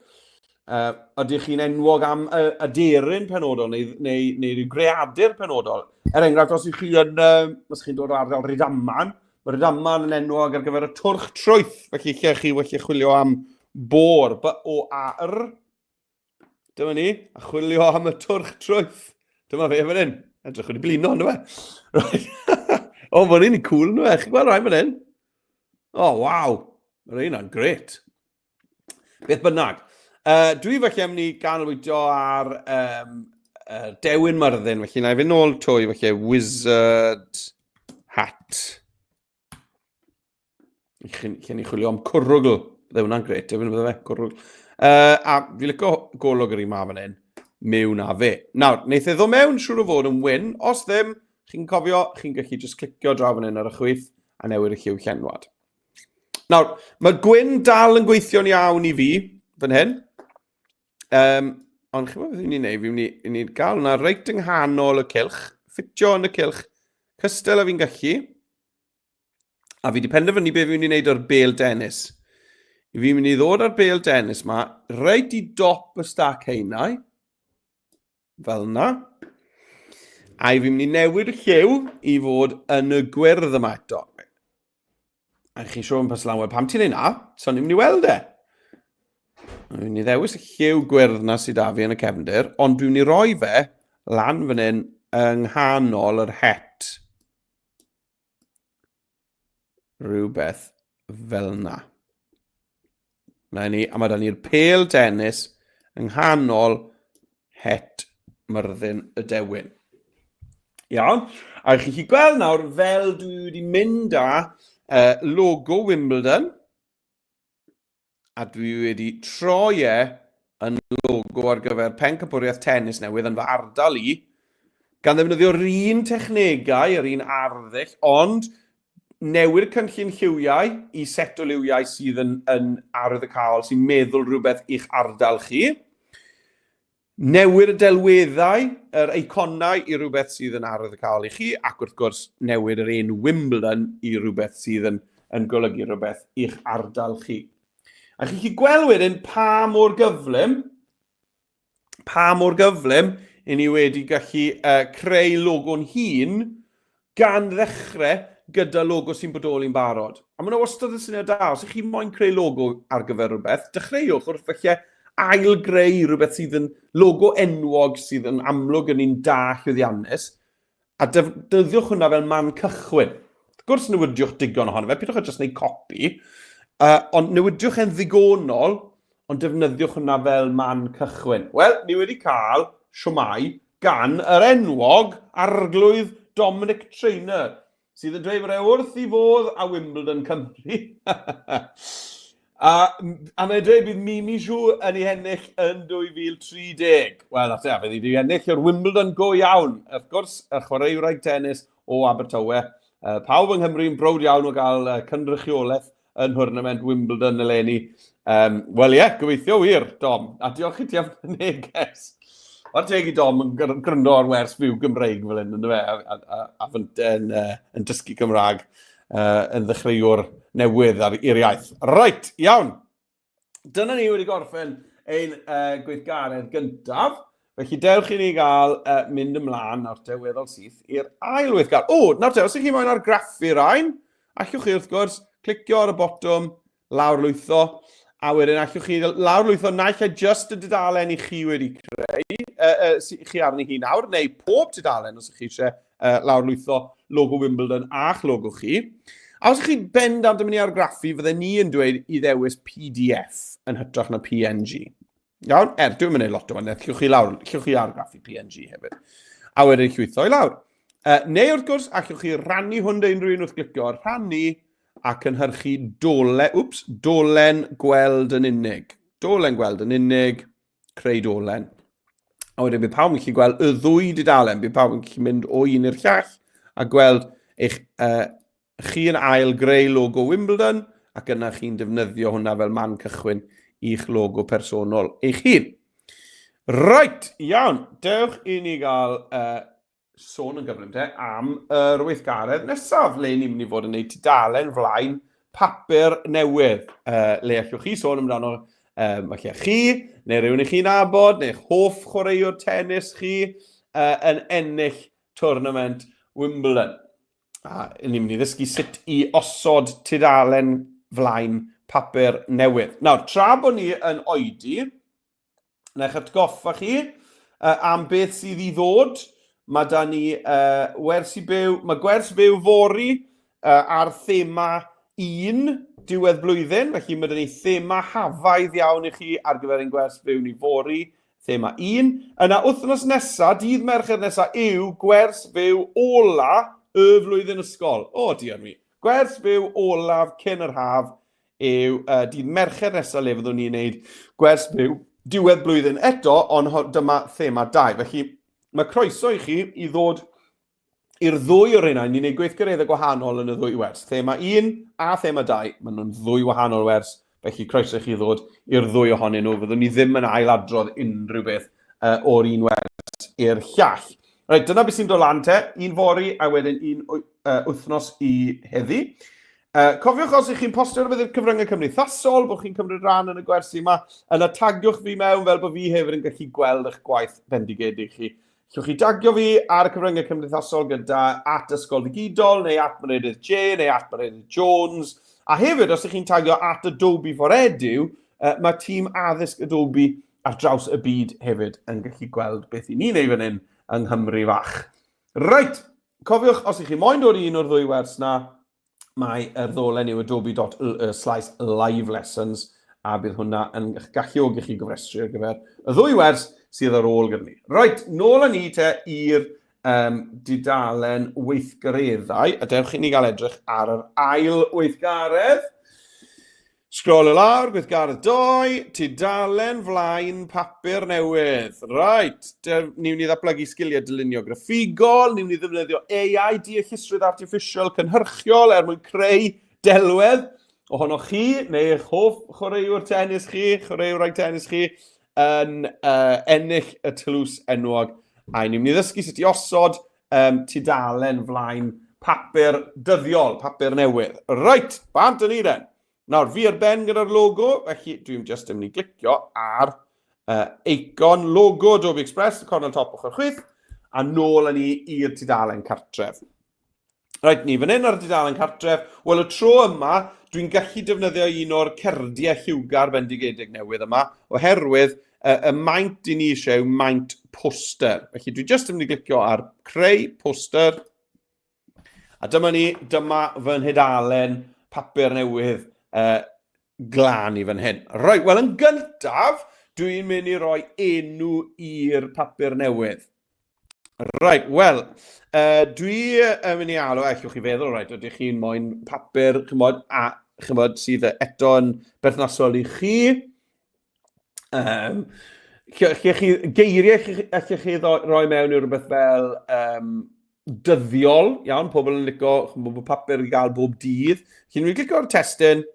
Uh, ydych chi'n enwog am uh, aderyn penodol neu, neu, neu rhyw greadur penodol? Er enghraifft, os ydych chi yn, uh, os chi'n dod o ardal Rhydaman, mae Rhydaman yn enwog ar gyfer y twrch trwyth, felly lle chi wedi chwilio am bor, B-O-A-R, Dyma ni, a chwilio am y twrch trwyth. Dyma fe fan hyn. Edrych wedi blino, ynddo fe? Right. o, mae'n un cool, ynddo fe? Chi'n gweld rhai fan hyn? O, oh, waw. Mae'r un o'n gret. Beth bynnag. Uh, dwi felly am ni ganolbwyntio ar um, uh, Dewin Myrddin, felly na i fynd nôl trwy felly Wizard Hat. Lle ni chwilio am cwrwgl. Bydde hwnna'n gret, efo bydde fe, cwrwgl. Uh, a fi licio golwg yr un ma fan hyn, mewn a fe. Nawr, wneith e ddod mewn siŵr o fod yn wyn. Os ddim, chi'n cofio, chi'n gallu just clicio draw fan hyn ar y chwith a newid y lliw llenwad. Nawr, mae gwyn dal yn gweithio'n iawn i fi fan hyn. Um, ond chi'n gwybod beth fi'n ei wneud? Fi'n mynd i gael hwnna reit yng nghanol y cylch, ffitio yn y cylch, cystal a fi'n gallu. A fi wedi penderfynu beth fi'n mynd i wneud o'r bel dennis. Fi'n mynd i ddod â'r bel dennis ma reit i dop y stac heinau. Fel yna. A fi'n mynd i newid y lliw i fod yn y gwyrdd yma eto. A chi'n siŵr yn paslan, wel pam ti'n ei na? So ni'n mynd i weld e. Dwi'n mynd i ddewis y lliw gwyrdd na sydd da fi yn y cefndir, ond dwi'n mynd i roi fe lan fan hyn yng nghanol yr het. Rhywbeth fel yna. Na ni, a mae da ni'r pêl tennis yng nghanol het Myrddin y Dewin. Iawn, a chi chi gweld nawr fel dwi wedi mynd â logo Wimbledon, a dwi wedi troi e yn logo ar gyfer pencampwriaeth tennis newydd yn fy ardal i, gan ddefnyddio'r un technegau, yr un arddull, ond newid y cynllun lliwiau i set o liwiau sydd yn, yn arwyddocaol, sy'n meddwl rhywbeth i'ch ardal chi. Newid y delweddau, yr eiconau i rywbeth sydd yn arwyddocaol i chi, ac wrth gwrs newid yr enw Wimbledon i rywbeth sydd yn, yn golygu rhywbeth i'ch ardal chi. A chi'n gallu gweld wedyn pa mor gyflym, pa mor gyflym i ni wedi gallu uh, creu logo'n hun gan ddechrau gyda logo sy'n bodoli'n barod. A mae yna wastad yn syniad da, os ych chi moyn creu logo ar gyfer rhywbeth, dechreuwch wrth falle ail-greu rhywbeth sydd yn logo enwog sydd yn amlwg yn un da llwyddiannus, a defnyddiwch hwnna fel man cychwyn. Wrth gwrs newidiwch digon ohono fe, pidwch â jyst gwneud copi, ond newidiwch e'n ddigonol, ond defnyddiwch hwnna fel man cychwyn. Wel, ni wedi cael siwmai gan yr enwog Arglwydd Dominic Traynor, sydd yn dweud bod e wrth i fodd â Wimbledon Cymru. a, a mae'n dweud bydd Mimi Zhu yn ei hennill yn 2030. Wel, na te, fydd hi wedi ennill yr Wimbledon go iawn. Wrth gwrs, y chwaraewraig tennis o Abertawe. Pawb yng Nghymru'n browd iawn o gael cynrychiolaeth yn nhwrnament Wimbledon eleni. Um, Wel ie, yeah, gobeithio wir, Dom. A diolch i ti am y neges. Mae'r teg i Dom yn gryndo ar wers fyw Gymreig fel hyn, ynddo fe, a, a, a, a fynte yn, uh, yn dysgu Cymraeg yn ddechreuwr newydd ar i'r iaith. Reit, iawn. Dyna ni wedi gorffen ein gweithgaredd gyntaf. Felly dewch i ni gael mynd ymlaen nawr te, weddol syth, i'r ail weithgaredd. O, nawr te, os ych chi moyn argraffu rhain, allwch chi wrth gwrs clicio ar y botwm lawrlwytho, a wedyn allwch chi lawrlwytho naill ai just y dudalen i chi wedi creu, uh, chi arni hi nawr, neu pob tudalen os ych chi eisiau lawrlwytho logo Wimbledon a'ch logo chi. A os ych chi'n bendant yn mynd i argraffu, fydden ni yn dweud i ddewis PDF yn hytrach na PNG. Iawn? Er, dwi'n mynd i lot o wahaniaeth. Llwch chi lawr, llwch chi argraffu PNG hefyd. A wedyn llwytho i lawr. Neu wrth gwrs, allwch chi rannu hwn dy unrhyw un wrth glicio ar rhannu a cynhyrchu dole, wps, dolen gweld yn unig. Dolen gweld yn unig, creu dolen. A wedyn bydd pawb yn gallu gweld y ddwy dudalen, bydd pawb yn gallu mynd o un i'r llall a gweld eich chi yn ail greu logo Wimbledon ac yna chi'n defnyddio hwnna fel man cychwyn i'ch logo personol eich hun. Right, iawn, dewch i ni gael sôn yn gyflym te am yr weithgaredd nesaf, le ni'n mynd i fod yn gwneud tudalen flaen papur newydd, le allwch chi sôn amdano falle chi, neu rhywun i chi'n nabod, neu'ch hoff chwaraewr tennis chi yn ennill tournament Wimbledon. A ni'n mynd i ddysgu sut i osod tudalen flaen papur newydd. Nawr, tra bod ni yn oedi, na eich atgoffa chi am beth sydd i ddod. Mae da ni wersi byw, mae gwers fyw fory ar thema 1 diwedd blwyddyn, felly mae da ni thema hafaidd iawn i chi ar gyfer ein gwers fyw ni fory, thema 1. Yna wythnos nesa, dydd Mercher nesa, yw gwers fyw ola y flwyddyn ysgol. O, diar mi. Gwers fyw olaf cyn yr haf yw dydd Mercher nesaf le fyddwn ni'n gwneud gwers fyw diwedd blwyddyn eto, ond dyma thema 2. Felly mae croeso i chi i ddod i'r ddwy o'r rheina. Ni'n gwneud gweithgareddau gwahanol yn y ddwy wers. Thema 1 a thema 2, maen nhw'n ddwy wahanol wers, felly croeso i chi ddod i'r ddwy ohonyn nhw. Fyddwn ni ddim yn ailadrodd unrhyw beth o'r un wers i'r llall. Reit, dyna beth sy'n dod lan te. Un fory a wedyn un wythnos i heddi. Cofiwch os ych chi'n postio rhywbeth i'r cyfryngau cymdeithasol, bod chi'n cymryd rhan yn y gwersi yma, yna tagiwch fi mewn fel bod fi hefyd yn gallu gweld eich gwaith bendigedig chi. Llwch chi tagio fi ar y cyfryngau cymdeithasol gyda at Ysgol Ddigidol neu at Meredydd J neu at Meredydd Jones. A hefyd, os ych chi'n tagio at Adobe for Edu, Mae tîm addysg Adobe ar draws y byd hefyd yn gallu gweld beth i ni'n ei fan hyn yng Nghymru fach. Reit, cofiwch, os ych chi moyn dod i un o'r ddwy wers na, mae yr ddolen yw adobe.ly slash live lessons a bydd hwnna yn eich galluogi chi gofrestru ar gyfer y ddwy wers sydd ar ôl gyda ni. Reit, nôl â ni te i'r um, dudalen weithgareddau, a dewch i ni gael edrych ar yr ail weithgaredd. Sgrolio lawr, gweithgaredd 2, tudalen flaen papur newydd. Right, ni wni ddatblygu sgiliau dylunio graffigol, ni wni ddefnyddio AI, deallusrwydd artiffisial cynhyrchiol er mwyn creu delwedd ohonoch chi neu eich hoff chwaraewr tennis chi, chwaraewraig tennis chi, yn uh, ennill y tlws enwog. A ni'n mynd i ddysgu sut i osod um, tudalen flaen papur dyddiol, papur newydd. Reit, bant yn ni den. Nawr, fi ar ben gyda'r logo, felly dwi'n just yn mynd i glicio ar uh, eicon logo Adobe Express, y cornel top ochr chwith, a nôl â ni i'r tudalen cartref. Reit, ni fan hyn ar y dudalen cartref. Wel, y tro yma, dwi'n gallu defnyddio un o'r cerdiau lliwgar bendigedig newydd yma, oherwydd y, y maint i ni eisiau yw maint poster. Felly dwi jyst yn mynd i glicio ar creu poster. A dyma ni, dyma fy nhudalen papur newydd uh, glân i fan hyn. Reit, wel yn gyntaf, dwi'n mynd i roi enw i'r papur newydd. Right, wel, uh, dwi yn mynd i alw, allwch chi feddwl, right, ydych chi'n moyn papur, chymod, a chymod, sydd eto yn berthnasol i chi. Um, lle, lle chi, geiriau allwch chi roi mewn i rhywbeth fel um, dyddiol, iawn, pobl yn licio, chymod, bod papur i gael bob dydd. Chi'n mynd i glicio ar testun,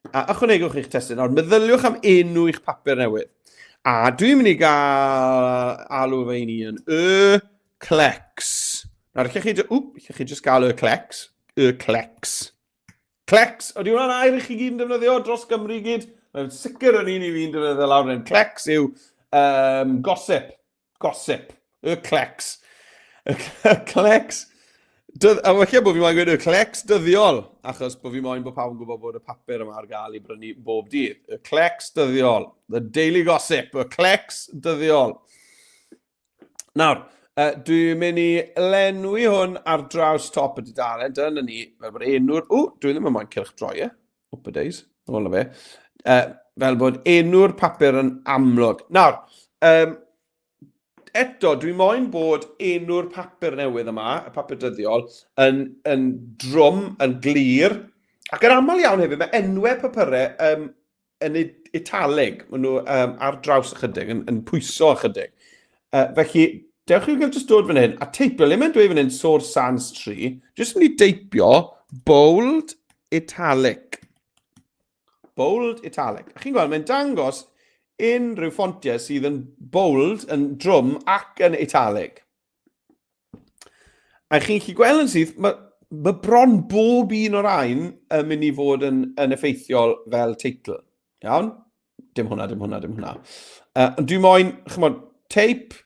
A ychwanegwch eich testun. Nawr, meddyliwch am enw eich papur newydd. A dwi'n mynd i gael alw fe i ni yn y clecs. Nawr, allech chi, wp, allech chi just gael y clecs. Y clecs. Clecs, ydy hwnna'n air i chi gyd yn defnyddio dros Gymru i gyd? Mae'n sicr yn un i fi'n defnyddio lawr hyn. Clecs yw um, gossip. Gossip. Y clecs. Y clecs. Dydd, a falle bod fi moyn gweud y clecs dyddiol, achos bod fi moyn bod pawb yn gwybod bod y papur yma ar gael i brynu bob dydd. Y clecs dyddiol. The Daily Gossip. Y clecs dyddiol. Nawr, uh, dwi'n mynd i lenwi hwn ar draws top y dudalen. Dyna ni, fel bod enw'r... O, dwi ddim yn moyn cylch droi, e. Upper days, ôl na fe. Uh, fel bod enw'r papur yn amlwg. Nawr, um, eto, dwi moyn bod enw'r papur newydd yma, y papur dyddiol, yn, yn drwm, yn glir, ac yn aml iawn hefyd, mae enwau papurau um, yn italig, maen nhw um, ar draws ychydig, yn, yn pwyso ychydig. Uh, felly, dewch i gael just dod fan hyn a teipio, le mae'n dweud fan hyn Source Sans 3, jyst mynd i deipio bold italic. Bold italic. A chi'n gweld, mae'n dangos unrhyw ffontiau sydd yn bold, yn drwm ac yn italic. A chi'n gallu gweld yn syth, mae, mae bron bob un o'r rhain yn mynd i fod yn, yn effeithiol fel teitl. Iawn? Dim hwnna, dim hwnna, dim hwnna. Uh, ond dwi moyn, chymod, teip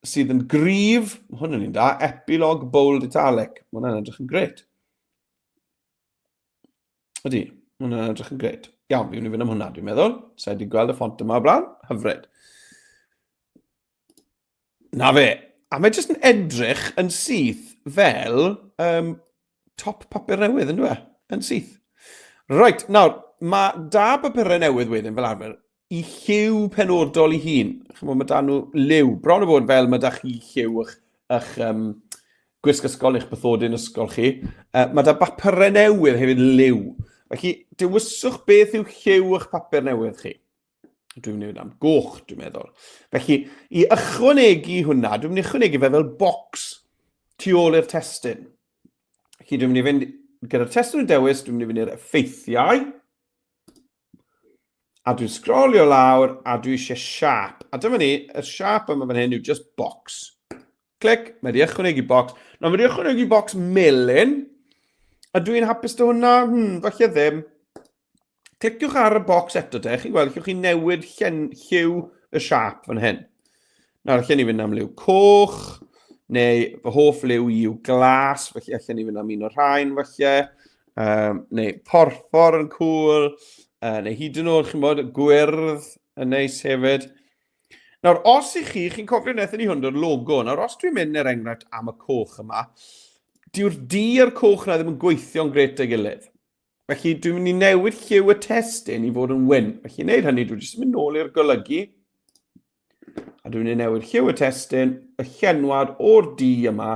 sydd yn gryf, mae hwn yn un da, epilog bold italic. Mae hwnna'n edrych yn gret. Ydy, mae hwnna'n edrych yn gret. Iawn, fi'n mynd i fynd am hwnna, dwi'n meddwl. Sa i wedi gweld y ffont yma o blaen. Hyfryd. Na fe. A mae jyst yn edrych yn syth fel um, top papur newydd, yn dweud? Yn syth. Reit, nawr, mae da papurau newydd wedyn fel arfer i lliw penodol i hun. Chymod, mae da nhw liw. Bron o fod fel mae da chi lliw eich, eich um, gwisg ysgol, eich bathodyn ysgol chi. Uh, mae da bapurau newydd hefyd liw. Felly, dewiswch beth yw lliw eich papur newydd chi. Dwi'n mynd i fynd am goch, dwi'n meddwl. Felly, i ychwanegu hwnna, dwi'n mynd i ychwanegu fe fel bocs tu ôl i'r testun. Felly, dwi'n mynd i fynd gyda'r testun yn dewis, dwi'n mynd i fynd i'r effeithiau. A dwi'n sgrolio lawr a dwi eisiau siap. A dyma ni, y siap yma fan hyn yw just box. Clic, mae wedi ychwanegu box. Nawr, mae wedi ychwanegu box melyn. A dwi'n hapus dy hwnna? Hmm, falle ddim. Cliciwch ar y bocs eto te, chi'n gweld, allwch chi newid llen, lliw y siap fan hyn. Nawr, allan ni fynd am liw coch, neu fy hoff liw i yw glas, felly allan ni fynd am un o'r rhain falle, um, neu porffor yn cool, Neu hyd yn oed, chi'n bod, gwyrdd yn neis hefyd. Nawr, os i chi, chi'n cofio wnaethon ni hwn dod logo. Nawr, os dwi'n mynd er enghraifft am y coch yma, dyw'r du a'r coch na ddim yn gweithio'n gret â'i gilydd. Felly, dwi'n mynd i newid lliw y testun i fod yn wyn. Felly, i wneud hynny, dwi'n jyst mynd nôl i'r golygu. A dwi'n mynd i newid lliw y testun, y llenwad o'r du yma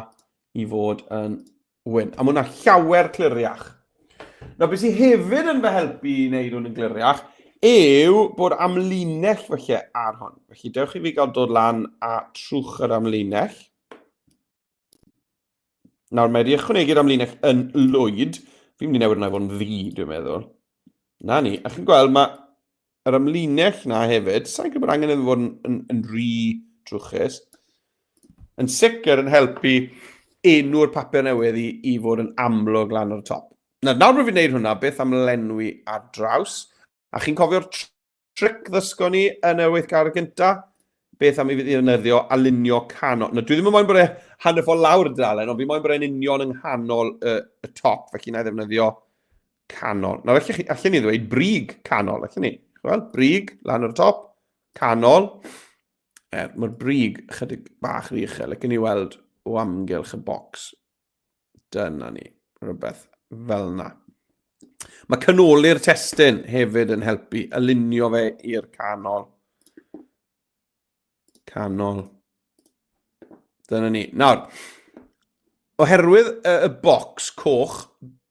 i fod yn wyn. A mae hwnna llawer cliriach. Nawr, beth sydd hefyd yn fy helpu i wneud hwn yn gliriach yw bod amlinell felly ar hwn. Felly, dewch i fi gael dod lan a trwch yr amlinell. Nawr, mae wedi ychwanegu'r amlinell yn lwyd. Fi'n mynd i newid hwnna i fod yn ddu, dwi'n meddwl. Na ni. A chi'n gweld, mae yr amlinell na hefyd, sa'n credu bod angen iddo fod yn rhy drwchus, yn sicr yn helpu enw'r papur newydd i fod yn amlwg lan ar y top. Nawr, nawr bod fi'n gwneud hwnna, beth am lenwi ar draws? A chi'n cofio'r tric ddysgon ni yn y weithgaredd gynta? Beth am i fi ddefnyddio alinio canol? Nawr, dwi ddim yn moyn bod e hanner ffordd lawr y dalen, ond fi moyn bod e'n union yng nghanol y top, felly na i ddefnyddio canol. Nawr, allen, allen ni ddweud brig canol, allen ni? Wel, brig, lan ar y top, canol. Er, mae'r brig chydig bach rhy uchel, ac ni weld o amgylch y bocs. Dyna ni, rhywbeth fel yna. Mae canoli'r testun hefyd yn helpu alinio fe i'r canol. Canol. Dyna ni. Nawr, oherwydd y, y bocs coch,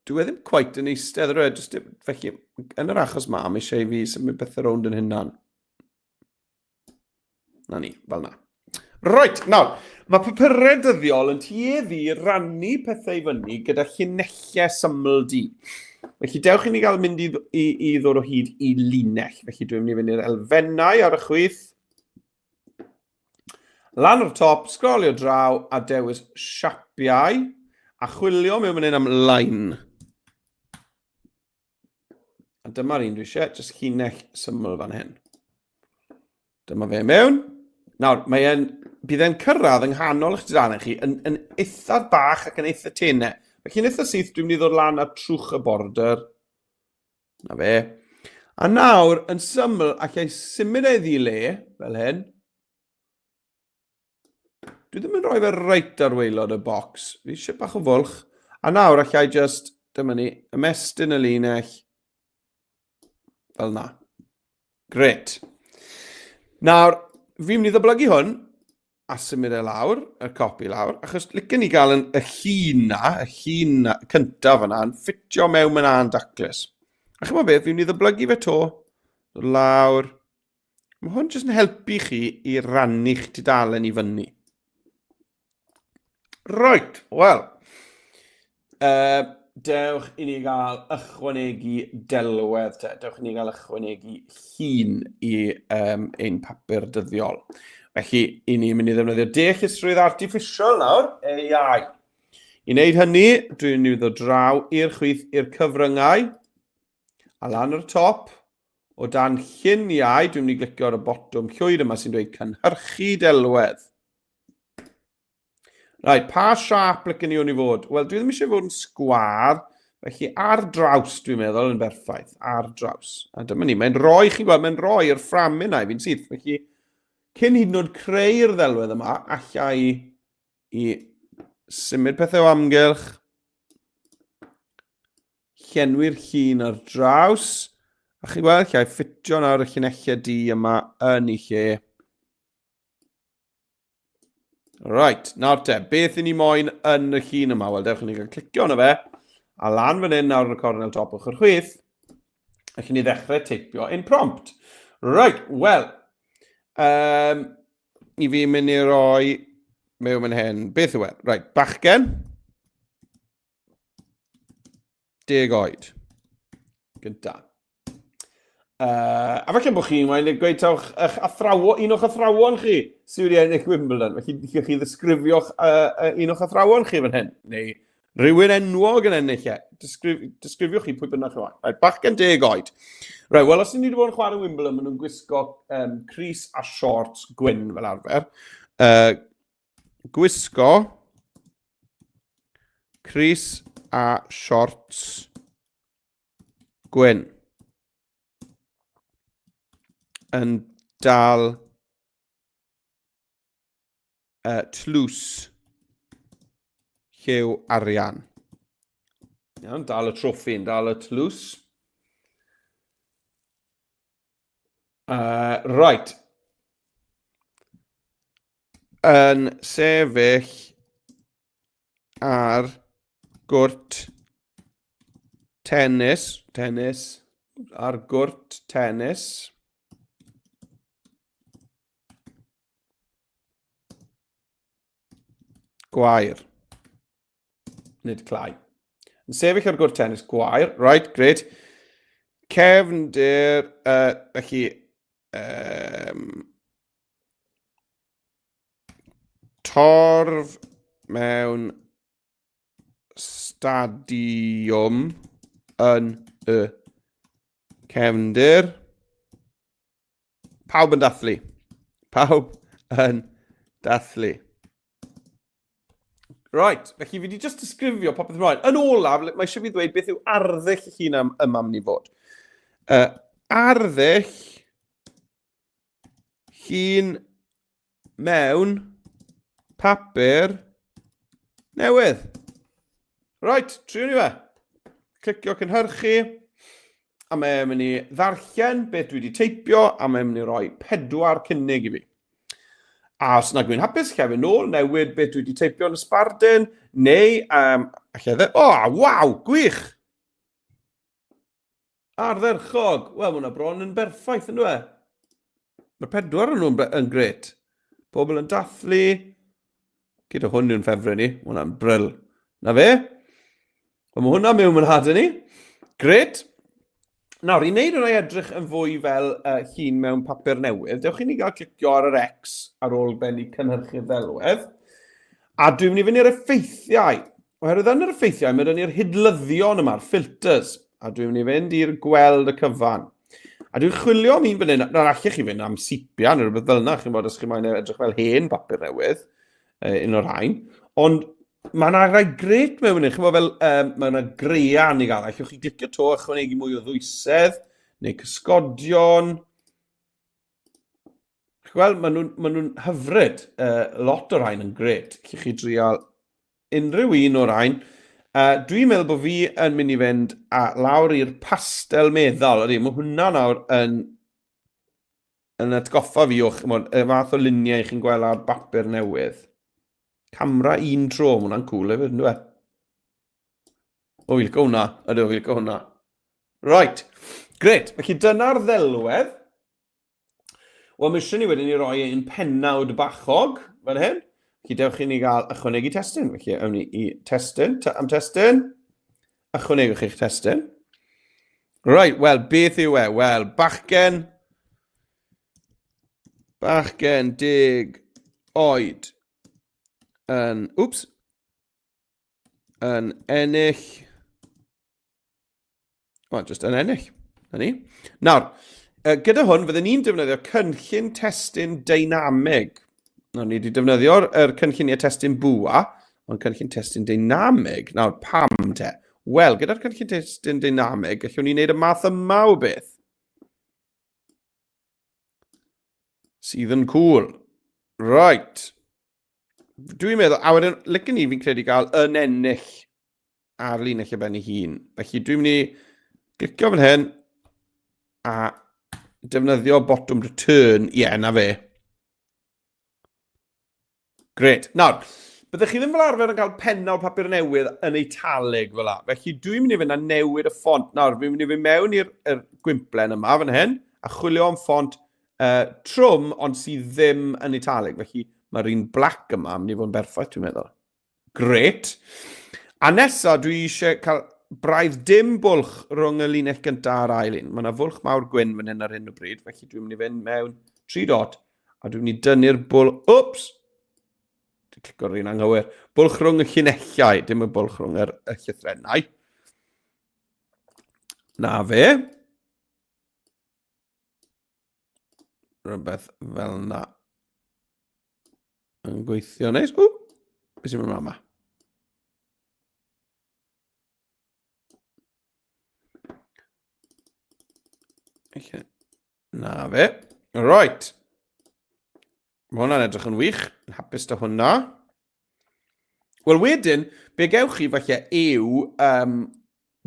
dwi e ddim quite yn eistedd rwy, just, felly, yn yr achos ma, mae eisiau i fi symud pethau rownd yn hynna'n. Na ni, fel na. Reit, nawr, mae papurau dyddiol yn tueddu i rannu pethau i fyny gyda llinellau syml du. Felly dewch i ni gael mynd i ddod o hyd i linell. Felly dwi'n mynd i fynd i'r elfennau ar y chwith. Lan o'r top, sgrolio draw a dewis siapiau a chwilio mewn fan hyn am line. A dyma'r un dwi eisiau, jyst llinell syml fan hyn. Dyma fe mewn. Nawr, mae e'n, bydd e'n cyrraedd yng nghanol eich tudalen chi yn eitha bach ac yn eitha tenau. Felly yn eitha syth, dwi'n mynd i ddod lan a trwch y border. Na fe. A nawr, yn syml, allai symud e iddi le, fel hyn. Dwi ddim yn rhoi fe reit ar waelod y bocs. Fi eisiau bach o fwlch. A nawr allai just, dyma ni, ymestyn y linell. Fel na. Gret. Nawr, fi'n mynd i ddyblygu hwn a symud e lawr, y copi lawr, achos licen ni gael yn, y llun na, y llun na, cyntaf yna, yn ffitio mewn yna yn daclus. A chymod beth, fi'n mynd i ddyblygu fe to, lawr, Mae hwn jyst yn helpu chi i rannu'ch tudalen i fyny. Right, wel, dewch i ni gael ychwanegu delwedd te. Dewch i ni gael ychwanegu llun i ein papur dyddiol. Felly, i ni'n mynd i ddefnyddio deallusrwydd artiffisial nawr, AI. I wneud hynny, dwi'n mynd i ddod draw i'r chwith i'r cyfryngau, a lan ar y top, O dan lluniau, dwi'n mynd i glicio ar y botwm llwyd yma sy'n dweud cynhyrchu delwedd. Right, pa siâp licen ni hwn i fod? Wel, dwi ddim eisiau fod yn sgwâr, felly ar draws dwi'n meddwl yn berffaith, ar draws. A dyma ni, mae'n rhoi, chi'n gweld, mae'n rhoi'r ffram yna i fi'n syth. Felly, cyn hyd yn oed creu'r ddelwedd yma, alla i i symud pethau o amgylch, llenwi'r llun ar draws, a chi'n gweld, lle ffitio nawr y llinellau du yma yn ei lle. Right, nawr te, beth i ni moyn yn y llun yma? Wel, dewch i ni gael clicio arno fe, a lan fan hyn nawr yn y cornel top ochr chwith, allwn ni ddechrau teipio ein prompt. Right, wel, i fi mynd i roi mewn fan hyn, beth yw e? Right, bachgen, 10 oed. Gynta. A falle bod chi'n moyn gweud tawch eich athrawo, un o'ch athrawon chi sydd wedi ennill Wimbledon. Felly gallwch chi ddisgrifio'ch un o'ch athrawon chi fan hyn. Neu rhywun enwog yn ennill e. Disgrif, disgrifiwch chi pwy bynnag chi moyn. Right, bachgen 10 oed. Right, wel, os ni wedi bod yn chwarae Wimbledon, maen nhw'n gwisgo crys a shorts gwyn fel arfer. Gwisgo crys a shorts gwyn. Yn dal tlws lliw arian. Iawn, dal y troffi, yn dal y tlws. Right. Yn sefyll ar gwrt tennis, tennis, ar gwrt tennis. Gwair. Nid clai. Yn sefyll ar gwrt tennis gwair. Right, great. Cefndir, felly, torf mewn stadiwm yn y cefndir. Pawb yn dathlu. Pawb yn dathlu. Right, felly fi wedi just disgrifio popeth ymlaen. Yn olaf, mae eisiau fi ddweud beth yw arddull y llun am, yma mynd i fod. Arddull llun mewn papur newydd. Right, triwn ni fe. Clicio cynhyrchu, a mae'n mynd i ddarllen beth dwi wedi teipio, a mae'n mynd i roi 4 cynnig i fi. A os nag wy'n hapus, lle fynd nôl, newid beth dwi wedi teipio yn y sbardun, neu, allai dde, o, oh, waw, gwych! Ardderchog! Wel, mae hwnna bron yn berffaith, yn dweud? Mae'r 4 o'n nhw'n yn gret. Pobl yn dathlu. Gyda hwn yw'n ffefryn i. Mae hwnna'n bryl. Na fe? Wel, mae hwnna mewn mynd hadyn ni. Gret. Nawr, i wneud hwnna i edrych yn fwy fel llun mewn papur newydd, dewch i ni gael clicio ar yr X ar ôl bennu cynhyrchu'r ddelwedd. A dwi'n mynd i fynd i'r effeithiau. Oherwydd yn yr effeithiau, mae 'da ni'r hidlyddion yma'r filters, a dwi'n mynd i fynd i'r gweld y cyfan. A dwi'n chwilio am un fan hyn, nawr allech chi fynd am sepia neu rhywbeth fel yna, chi'n bod os chi'n moyn edrych fel hen bapur newydd, un o'r rhain. Ond mae yna rai gret mewn hyn, chi'n bod fel, mae yna grean i gael, allwch chi glicio to a chwanegu mwy o ddwysedd, neu cysgodion. Chi'n gweld, maen nhw'n ma nhw hyfryd. Lot o'r rhain yn gret. Allwch chi drial unrhyw un o'r rhain. Dwi'n meddwl bod fi yn mynd i fynd a lawr i'r pastel meddal. Ydy, mae hwnna nawr yn, yn atgoffa fi o, chimod, y fath o luniau chi'n gweld ar bapur newydd. Camera un tro, mae hwnna'n cool hefyd, ynddo fe? O, fi'n licio hwnna. Ydw, fi'n licio hwnna. Right, gret. Felly dyna'r ddelwedd. Wel, mae eisiau ni wedyn i roi ein pennawd bachog fan hyn. Felly dewch i ni gael ychwanegu testun. Felly awn ni i testun, am testun. Ychwanegwch eich testun. Right, wel, beth yw e? Wel, bachgen, bachgen 10 oed yn, wps, yn ennill, Wel, jyst yn ennill. Na ni. Nawr, gyda hwn, fydden ni'n defnyddio cynllun testun deinamig. Nawr, ni wedi defnyddio'r er cynlluniau testun bwa, ond cynllun testun deinamig. Nawr, pam te? Wel, gyda'r cynllun testun deinamig, gallwn ni wneud y math yma o beth. Sydd yn cool. Right. Dwi'n meddwl, a wedyn, licen ni fi'n credu gael yn ennill ar linell y ben ei hun. Felly dwi'n mynd i glicio fan hyn a defnyddio botwm return. Ie, yeah, na fe. Gret. Nawr, byddech chi ddim fel arfer yn cael pennawd papur newydd yn eitalig fel la. Felly dwi'n mynd i fynd a newid y ffont. Nawr, fi'n mynd i fynd mewn i'r er gwymplen yma fan hyn a chwilio am ffont trwm ond sydd ddim yn italig. Felly mae'r un black yma yn mynd i fod yn berffaith, dwi'n meddwl. Gret. A nesa, dwi eisiau cael braidd dim bwlch rhwng y linell gyntaf a'r ail un. Mae yna fwlch mawr gwyn fan hyn ar hyn o bryd, felly dwi'n mynd i fynd mewn 3 dot, a dwi'n mynd i dynnu'r bwlch... Wps! Dwi'n clico'r un anghywir. Bwlch rhwng y llinellau, dim y bwlch rhwng yr, y llythrennau. Na fe. Rhywbeth fel na. Yn gweithio neis. Ww! Beth sy'n mynd yma? Na fe. Right. Mae hwnna'n edrych yn wych. Yn hapus da hwnna. Wel wedyn, be gewch chi falle yw um,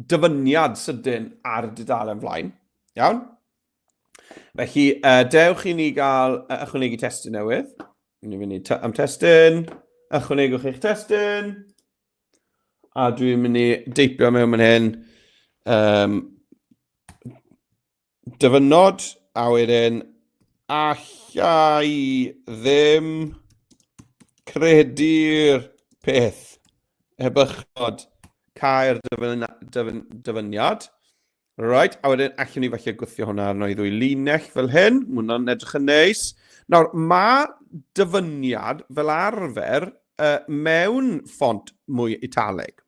dyfyniad sydyn ar y dudalen flaen. Iawn? Felly, uh, dewch i ni gael uh, ychwanegu testun newydd. Ni'n mynd i am testun. Ychwanegwch eich testun. A dwi'n mynd i deipio mewn fan hyn. Um, dyfynod, a wedyn alla i ddim credu'r peth ebychod cael dyfyn, dyfyn, dyfyniad. Right, a wedyn allwn ni falle gwthio hwnna arno i ddwy linell fel hyn. Mae hwnna'n edrych yn neis. Nawr, mae dyfyniad fel arfer uh, mewn ffont mwy italig.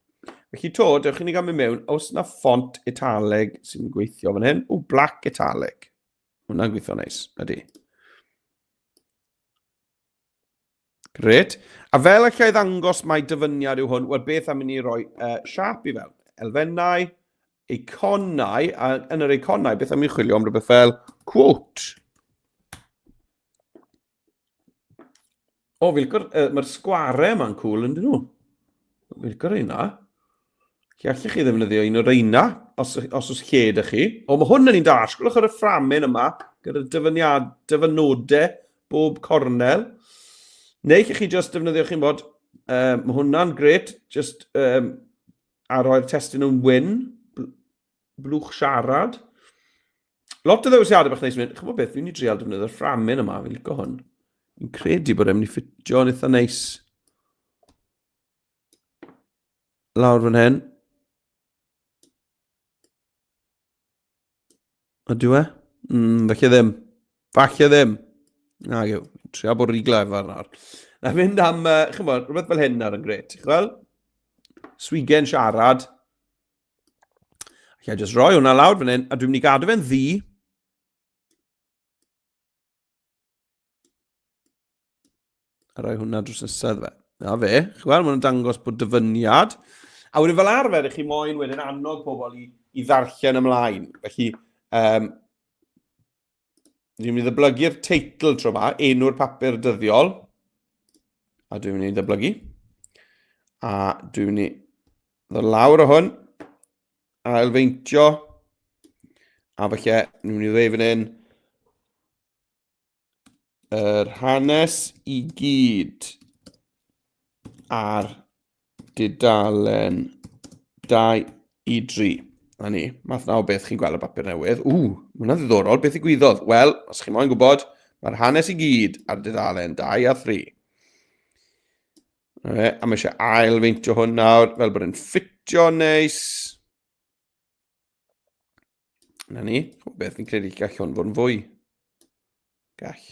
Felly to, dewch i ni gael mynd mewn, oes na ffont italig sy'n gweithio fan hyn? O, black italic. Hwna'n gweithio neis, ydy. Gret. A fel allai ddangos mai dyfyniad yw hwn, wel beth am i ni roi uh, siap i fel? Elfennau, eiconau, a yn yr eiconau, beth am i chwilio am rhywbeth fel quote? O, fi'n licio'r... Uh, Mae'r sgware yma'n cool, yn dyn nhw? Fi'n licio'r reina. Lle allech chi ddefnyddio un o'r reina, os, os oes lle ydych chi. O, mae hwn yn un da. Sgwlwch ar y fframyn yma, gyda'r dyfyniad, dyfynodau, bob cornel. Neu lle chi just defnyddio, chi'n bod, um, mae hwnna'n gret, just um, a roi'r testun yn wyn, blwch siarad. Lot o ddewisiadau bach neis mynd. Chymod beth, fi'n mynd i drial defnyddio'r fframyn yma, fi'n licio hwn. Fi'n credu bod e'n mynd i ffitio yn eitha neis. Lawr fan hyn. Ydyw e? Mm, falle ddim. Falle ddim. Na yw. Trio bod rhy glyfar nawr. Na fynd am, uh, chymod, rhywbeth fel hyn nawr yn gret. Chwel? Swigen siarad. Alla i just roi hwnna lawr fan hyn, a dwi'n mynd i gadw fe'n ddi. A roi hwnna drws nesaf fe. Na fe, chi'n gweld, mae'n dangos bod dyfyniad. A wedyn fel arfer, i chi moyn wedyn annog pobl i, i ddarllen ymlaen. Felly, um, Dwi'n mynd i ddyblygu'r teitl tro yma, enw'r papur dyddiol. A dwi'n mynd i ddyblygu. A dwi'n mynd i ddod lawr o hwn. A elfeintio. A falle, dwi'n mynd i ddweud fan hyn, yr hanes i gyd ar dudalen 2 i 3. Na ni, math na o beth chi'n gweld y bapur newydd. Ww, mae hwnna'n ddiddorol, beth ddigwyddodd? Wel, os chi moyn gwybod, mae'r hanes i gyd ar dudalen 2 a 3. A mae eisiau ail feintio hwn nawr, fel bod e'n ffitio neis. Na ni, o beth fi'n credu gall hwn fod yn fwy. Gall.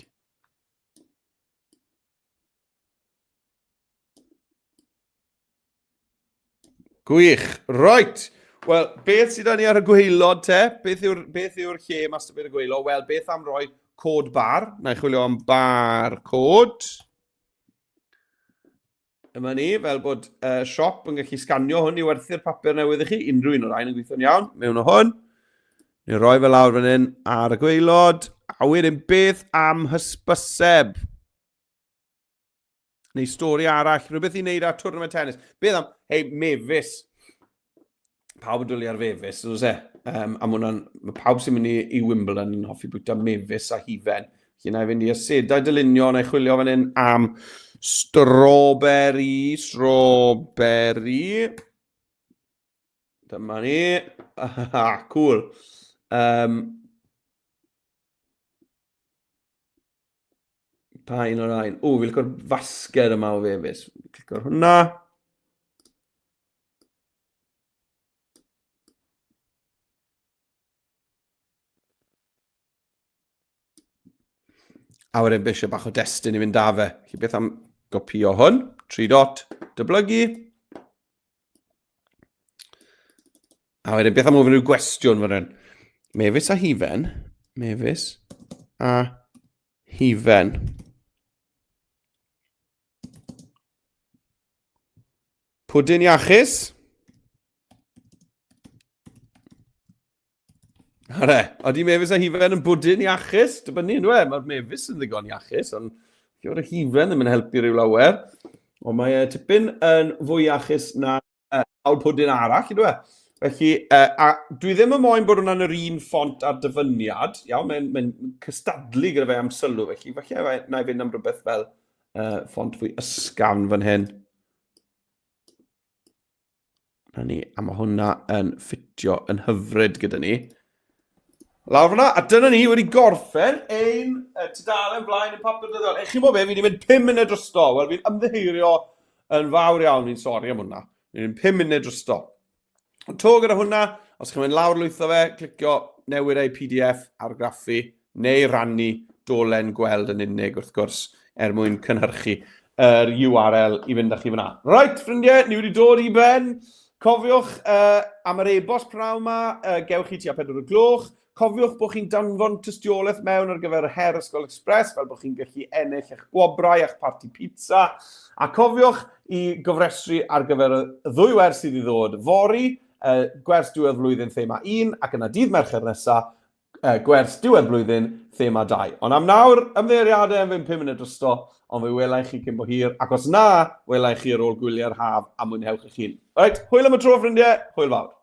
Gwych. Right. Wel, beth sydd â ni ar y gwaelod te? Beth yw'r beth yw'r lle mas ar y gwaelod? Wel, beth am roi cod bar? Na i chwilio am bar cod. Yma ni, fel bod uh, siop yn gallu sganio hwn i werthu'r papur newydd i chi. Unrhyw un o'r rhain yn gweithio'n iawn. Mewn o hwn. Ni roi fe lawr fan hyn ar y gwaelod. A wedyn beth am hysbyseb? Neu stori arall, rhywbeth i wneud â tournament tennis. Beth am, hei, mefus. Pawb yn dwlu ar fefus, oes e? Um, a mae mae pawb sy'n mynd i, i Wimbledon yn hoffi bwyta mefus a hufen. Felly na i fynd i asedau dylunio, na i chwilio fan hyn am strawberry, strawberry. Dyma ni. Ah, cool. Um, pa un o'r rhain? O, fi'n licio'r fasged yma o fefus. Clico'r hwnna. A wedyn beth eisiau bach o destun i fynd â fe. Felly beth am gopio hwn? 3 dot, dyblygu. A wedyn beth am ofyn rhyw gwestiwn fan hyn? Mefus a hufen. Mefus a hufen. Pwdin iachus. Are, oeddi mefus a hufen yn bwdin iachus? Dibynnu, ynddo e? Mae'r mefus yn ddigon iachus, ond yw'r hufen ddim yn helpu rhyw lawer. Ond mae e tipyn yn fwy iachus na sawl pwdin arall, ynddo e? Felly, a dwi ddim yn moyn bod hwnna'n yr un ffont a'r dyfyniad, iawn, mae'n mae cystadlu gyda fe am sylw, felly falle na i fynd am rhywbeth fel ffont fwy ysgafn fan hyn. Na ni, a mae hwnna yn ffitio yn hyfryd gyda ni. Lawr fyna, a dyna ni wedi gorffen ein tudalen flaen y papur dyddiol. E, chi'n bod be, fi wedi mynd 5 munud drosto. Wel, fi'n ymddiheurio yn fawr iawn, fi'n sori am hwnna. Fi'n mynd 5 munud drosto. Ond to gyda hwnna, os chi'n mynd lawr lwytho fe, clicio newid ei PDF, argraffu, neu rannu dolen gweld yn unig wrth gwrs, er mwyn cynhyrchu yr URL i fynd â chi fyna. Right, ffrindiau, ni wedi dod i ben. Cofiwch am yr e-bost pnawn yma, gewch chi tua 4 o'r gloch. Cofiwch bod chi'n danfon tystiolaeth mewn ar gyfer yr Her Ysgol Express, fel bod chi'n gallu ennill eich gwobrau a'ch parti pizza. A cofiwch i gofrestru ar gyfer y ddwy wers sydd i ddod fory, uh, gwers diwedd flwyddyn thema 1, ac yna dydd Mercher nesaf, uh, gwers diwedd blwyddyn thema 2. Ond am nawr, ymddeiriadau am fynd 5 munud drosto, ond fe welai chi cyn bo hir, ac os na, welai chi ar ôl gwyliau'r haf a mwynhewch eich hun. Reit, hwyl am y tro, ffrindiau, hwyl fawr.